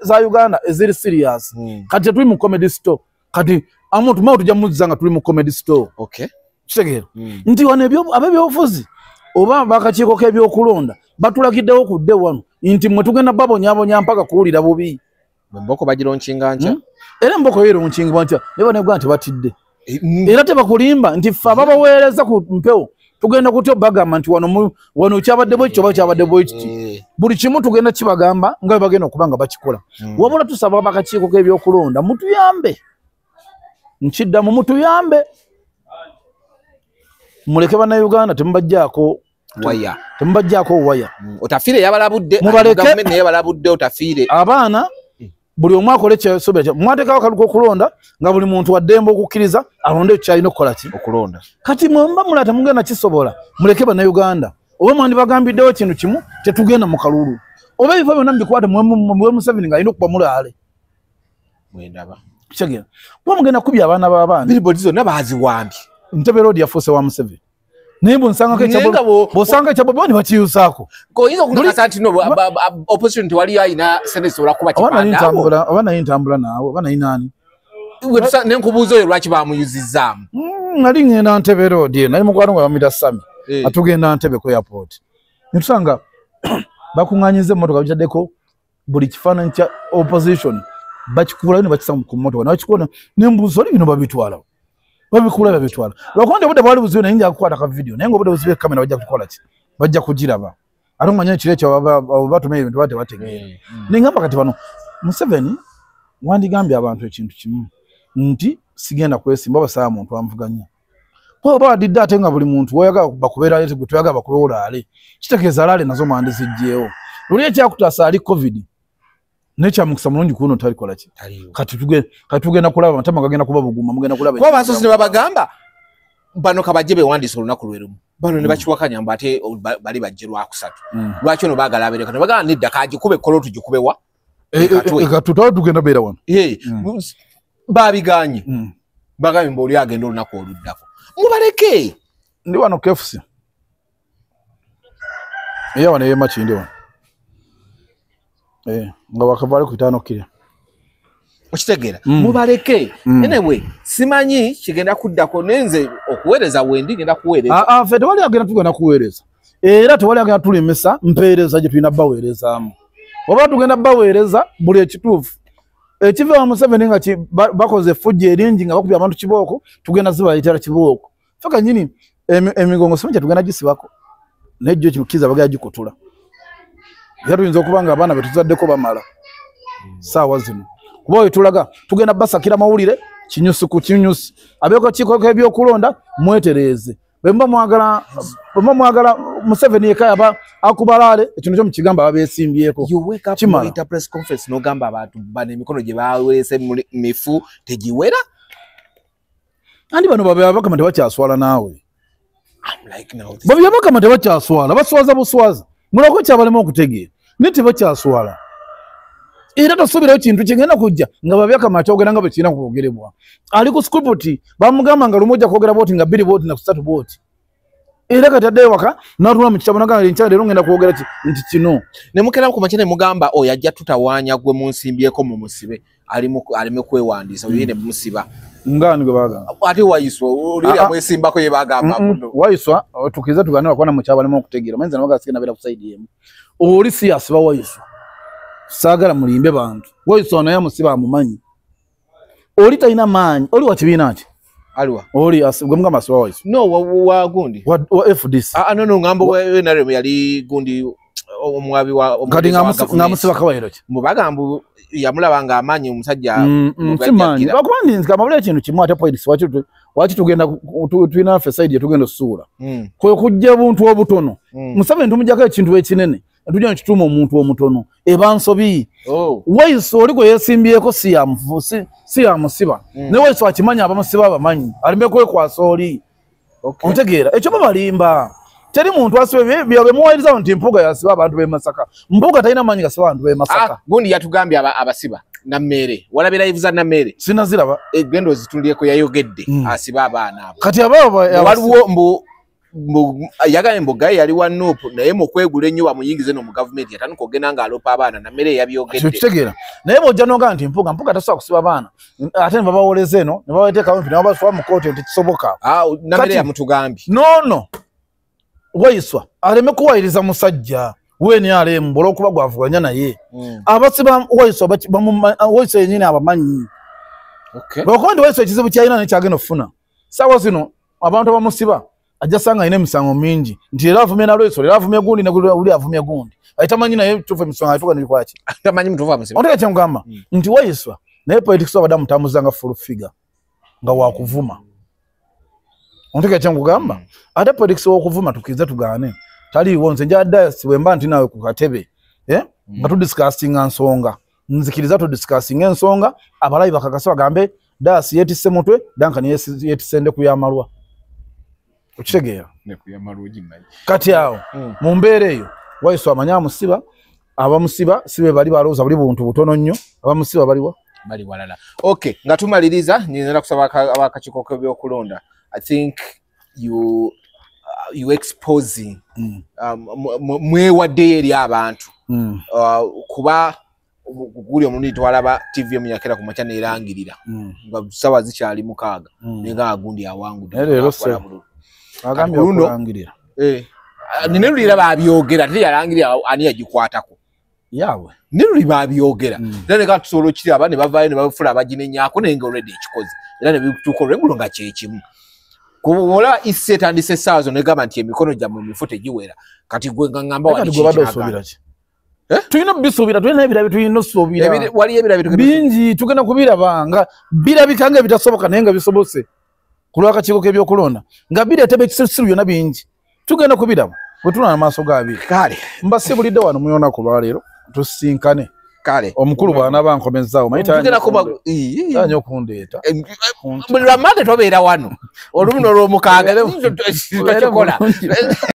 za Uganda eziri serious. Kati tetuli mu comedy store. Kati amuntu Mao tujja muzza nga tuli mu comedy store. Okay. Okitegeera? Nti wano ab'ebyobufuzi oba bakakiiko k'ebyokulonda batulagiddewo ku dde wano nti mwe tugenda babonyaabonya mpaka kuwulira bubi. Emboko bagironkinga nkya. Era emboko yeronkingibwa nkya naye banegwa nti batidde. Era tebakulimba nti ffe ababaweereza ku mpewo tugenda kutya bagamba nti wano kyabadde bwe kityo oba kyabadde bwe kiti. Buli kimu tugenda kibagamba nga bwe bagenda okuba nga bakikola. Wabula tusaba abakakiiko k'ebyokulonda mutuyambe. Nkiddamu mutuyambe. Muleke bannayuganda temubajjaako waya. Temubajjaako waya. Otafiire yabalabudde, gavumenti naye yabalabudde otafiire. Abaana buli omu akole kyasobola. Mwateekawo akaluko okulonda nga buli muntu wa ddembe okukkiriza alonde ekyo ky'alina okukola ki? Okulonda. Kati mwe muba mulala temugenda kisobola, muleke bannayuganda. Oba mwandibagambiddewo kintu kimu tetugenda mu kalulu. Oba ebifo byonna mubikwate muwe Museveni ng'alina okuba mulaale. Mwendaba. Kitegeera. Kuba mugenda kubya abaana b'abaana. Billboards zonna baaziwambye. Entebbe Road yafuuse wa Museveni. Naye bw'osangako ekya Bobi Wine bakiyusaako. Oyinza okukakasa nti no opposition tewaliyo alina ssente zisobola kuba kipande awo. Oba naye ntambula naawe oba naye naani. Ne nkubuuza oyo lwaki bamuyuzizzaamu. Nali ngenda Ntebe Road eno naye mukwano gwe bamuyita Sami atugenda Ntebe ku airport. Ne tusanga bakuŋŋaanyizza emmotoka bagitaddeko buli kifaananyi kya opposition bakikubulayo ne bakissa ku mmotoka ne bakikuba ne mbuuza oli bino babitwala. Babikula babitwala. Lwakuba nti obudde bwali buzibu naye nja kukwata ka video naye ng'obudde buzibu kamera bajja kukola ki? Bajja kugiraba. Ate omanye ekiro ekyo batuma ebintu baba tebategeera. Ne ngamba kati bano Museveni wandigambye abantu ekintu kimu nti sigenda kwesimba basaba muntu amvuganya. Oba wadidde ate nga buli muntu woyagala bakubeera gwe toyagala bakube olaale. Kitegeeza alaale nazo mwandizigyewo. Luli ekyakutaasa ali COVID n'ekyamukisa mulungi kuno talikola ki? Kati tugenda kulaba amatama gagenda kuba buguma mugenda kulaba. Kuba basoose ne babagamba bano kabajje beewandiise olunaku lwe lumu. Bano ne bakiwakanya mbu ate bali bajje lwakusatu. Lwaki ono baagala abeere kano bagamba nedda kagikube Kololo tugikube wa? Ekatwe tugenda beera wano. Babiganye. Bagambye mbu oli agenda olunaku oluddako. Mubaleke. Ndi wano KFC. Eya wano ey'Makindye wano. Nga wakavaali ku 5 kiro. Okitegeera. Mubaleke. Anyway, simanyi kigenda kuddako nenze okuweereza wendi ngenda kuweereza. Ffe tewali agenda tugenda kuweereza. Era tewali agenda tulemesa mpeereza gye tulina baweerezaamu. Oba tugenda baweereza buli ekituufu. Ekiva wa Museveni nga bakoze effujjo eringi nga bakubye abantu kibooko, tugenda zibaleetera kibooko. Ffe kennyini emigongo simanyi tugenda gisibako. Naye jjo kino kiza bagenda gikutula. Era tuyinza okuba nga abaana be tuzaddeko bamala ssaawa zino. Kuba we tulaga tugenda basakira mawulire kinyusi ku kinyusi. Ab'akakiiko k'ebyokulonda mwetereeze. Bwe muba mwagala Museveni yekka yaba akubalaale ekintu kyo mukigamba babeesimbyeko. You wake up noyita press conference n'ogamba abantu bano emikono gye baweese mifu tegiwera. Andi bano Byabakama tebakyaswala naawe. I'm like now. Byabakama tebakyaswala, baswaza buswaza. Mulako kyabalema okutegeera. Naye tebakyaswala. Era tosuubirayo kintu kigenda kujja nga Byabakama akyogera nga bwe kirina kwogerebwa. Ali ku script bamugamba nga lumu ojja kwogera bw'oti nga bbiri bw'oti na kusatu bw'oti. Era kati addayo waka n'atuula mu kitabo n'agamba enkya leero ngenda kwogera nti kino. Ne mukera ku makya ne mugamba oyo ajja tutawaanya gwe munsimbyeko mumusibe aleme kwewandiisa oyo ne mumusiba. Ngaani gwe baagamba? Ate Waiswa oli amwesimbako ye bagamba. Waiswa tukkiriza tugaane lwakuba nammwe kyabalema okutegeera. Omanyi nze nabaga sigenda beera ku sayidi emu. Oli si yasiba Waiswa. Saagala mulimbe bantu. Waiswa naye amusiba amumanyi. Oli talina maanyi. Oli wa kibiina ki? Aliwa. Oli gwe mugamba asiba Waiswa. No, wa gundi. Wa FDC. No, ngamba wa NRM yali gundi omwabi wa kati ng'amusiba kawairo ki? Mubagamba yamulaba nga amaanyi omusajja. Simanyi. Lwakuba nti nzigamba ekintu kimu ate politics waki tugenda tulina ffe side gye tugenda osuula. Kwe kujja obuntu obutono. Museveni tumuggyako ekintu ekinene. Tujja nekituuma omuntu omutono. Eba nsobi. Waiswa oli gwe yeesimbyeko si yamusiba. Naye Waiswa akimanyi abamusiba abamanyi. Aleme kwekwasa oli. Ontegeera. Ekyo babalimba. Teri muntu asiba bye muwayiriza nti Mpuuga yasiba abantu b'e Masaka. Mpuuga talina maanyi gasiba abantu b'e Masaka. Gundi yatugambye abasiba Nammere. Walabira live za Nammere. Sinaziraba. Genda ozitundireko yayogedde asiba abaana abo. Kati abaabo waliwo mbu yagambye mbu Gaye yali wa NUP naye mu kwegula ennyo bamuyingize no mu gavumenti yatandika okugenda ng'alopa abaana. Nammere yabyogedde. Kitegeera. Naye bw'ojja n'ogamba nti Mpuuga tasobola kusiba abaana ate ne babawoleza eno ne babateekawo nti ne babaswa mu kkooti nti kisoboka. Nammere yamutugambye. No. Waiswa aleme kuwayiriza musajja WNRM olw'okuba gwavuganya naye. Abasiba Waiswa Waiswa yennyini abamanyi. Lwakuba nti Waiswa ekizibu ky'alina nekyagenda okufuna. Ssaawa zino abantu abamusiba ajja sanga alina emisango mingi nti era avumye na Lweso, era avumye gundi ne guli avumye gundi. Ayitamanyi naye tufu emisango ayituka n'ebikwaki. Tamanyi mutuufu amusiba. Onteeka kye nkugamba nti Waiswa naye politics abadde amutambuza nga full figure nga wakuvuma. Onteeka kye nkugamba ate politics w'okuvuma tukkirize tugaane. Taliiwo nze nja dayasi bwe mba nti naawe ku katebe nga tudiscussinga nsonga. Nzikiriza tudiscussinga ensonga abalabi bakakase bagambe dayasi yeetisse mutwe Duncan yeetisse ndeku y'amalwa. Okitegeera? Kati awo mu mbeera eyo Waiswa amanyi amusiba, abamusiba si be bali balowooza buli buntu butono nnyo, abamusiba baliwa? Bali walala. Okay, nga tumaliriza nyinza kusaba abakakiiko k'ebyokulonda. I think you exposing mwewaddeyo eri abantu. Kuba guli omulundi twalaba TV emunyakera ku makya neerangirira nga ssaawa zikyali 6 naye nga gundi awangudde. Leero agambye okulangirira. Nine luli babyogera ate yalangirira ani yagikwatako. Yaabwe. Nine luli babyogera. Era ne ka tusobola okiraba ne bavaayo ne babafula abaginenyaako naye nga already ekikoze. Era ne bituuka olweggulo nga kye kimu. Kubola isse etandise essaawa zino negamba nti emikono gyammwe emifu tegiwera. Kati gwe nga ngamba wali kati gwe badde osuubira ki? Tulina bisuubira, tulina ebirala tulina osuubira. Waliyo ebirala bingi tugenda kubiraba nga birabika nga ebitasoboka naye nga bisobose. Ku lw'akakiiko k'ebyokulonda nga bireetebwa ekisirusiru byonna bingi. Tugenda kubiraba bwe tulaba amaaso g'abiri. Kale mbasibulidde wano mu lunaku lwaleero tusinkane. Kale omukulu bw'anaaba nkomezzaawo manyi tanya okundeeta. Buli lwa Mmande tobeera wano olumu n'olwomukaaga tokikola.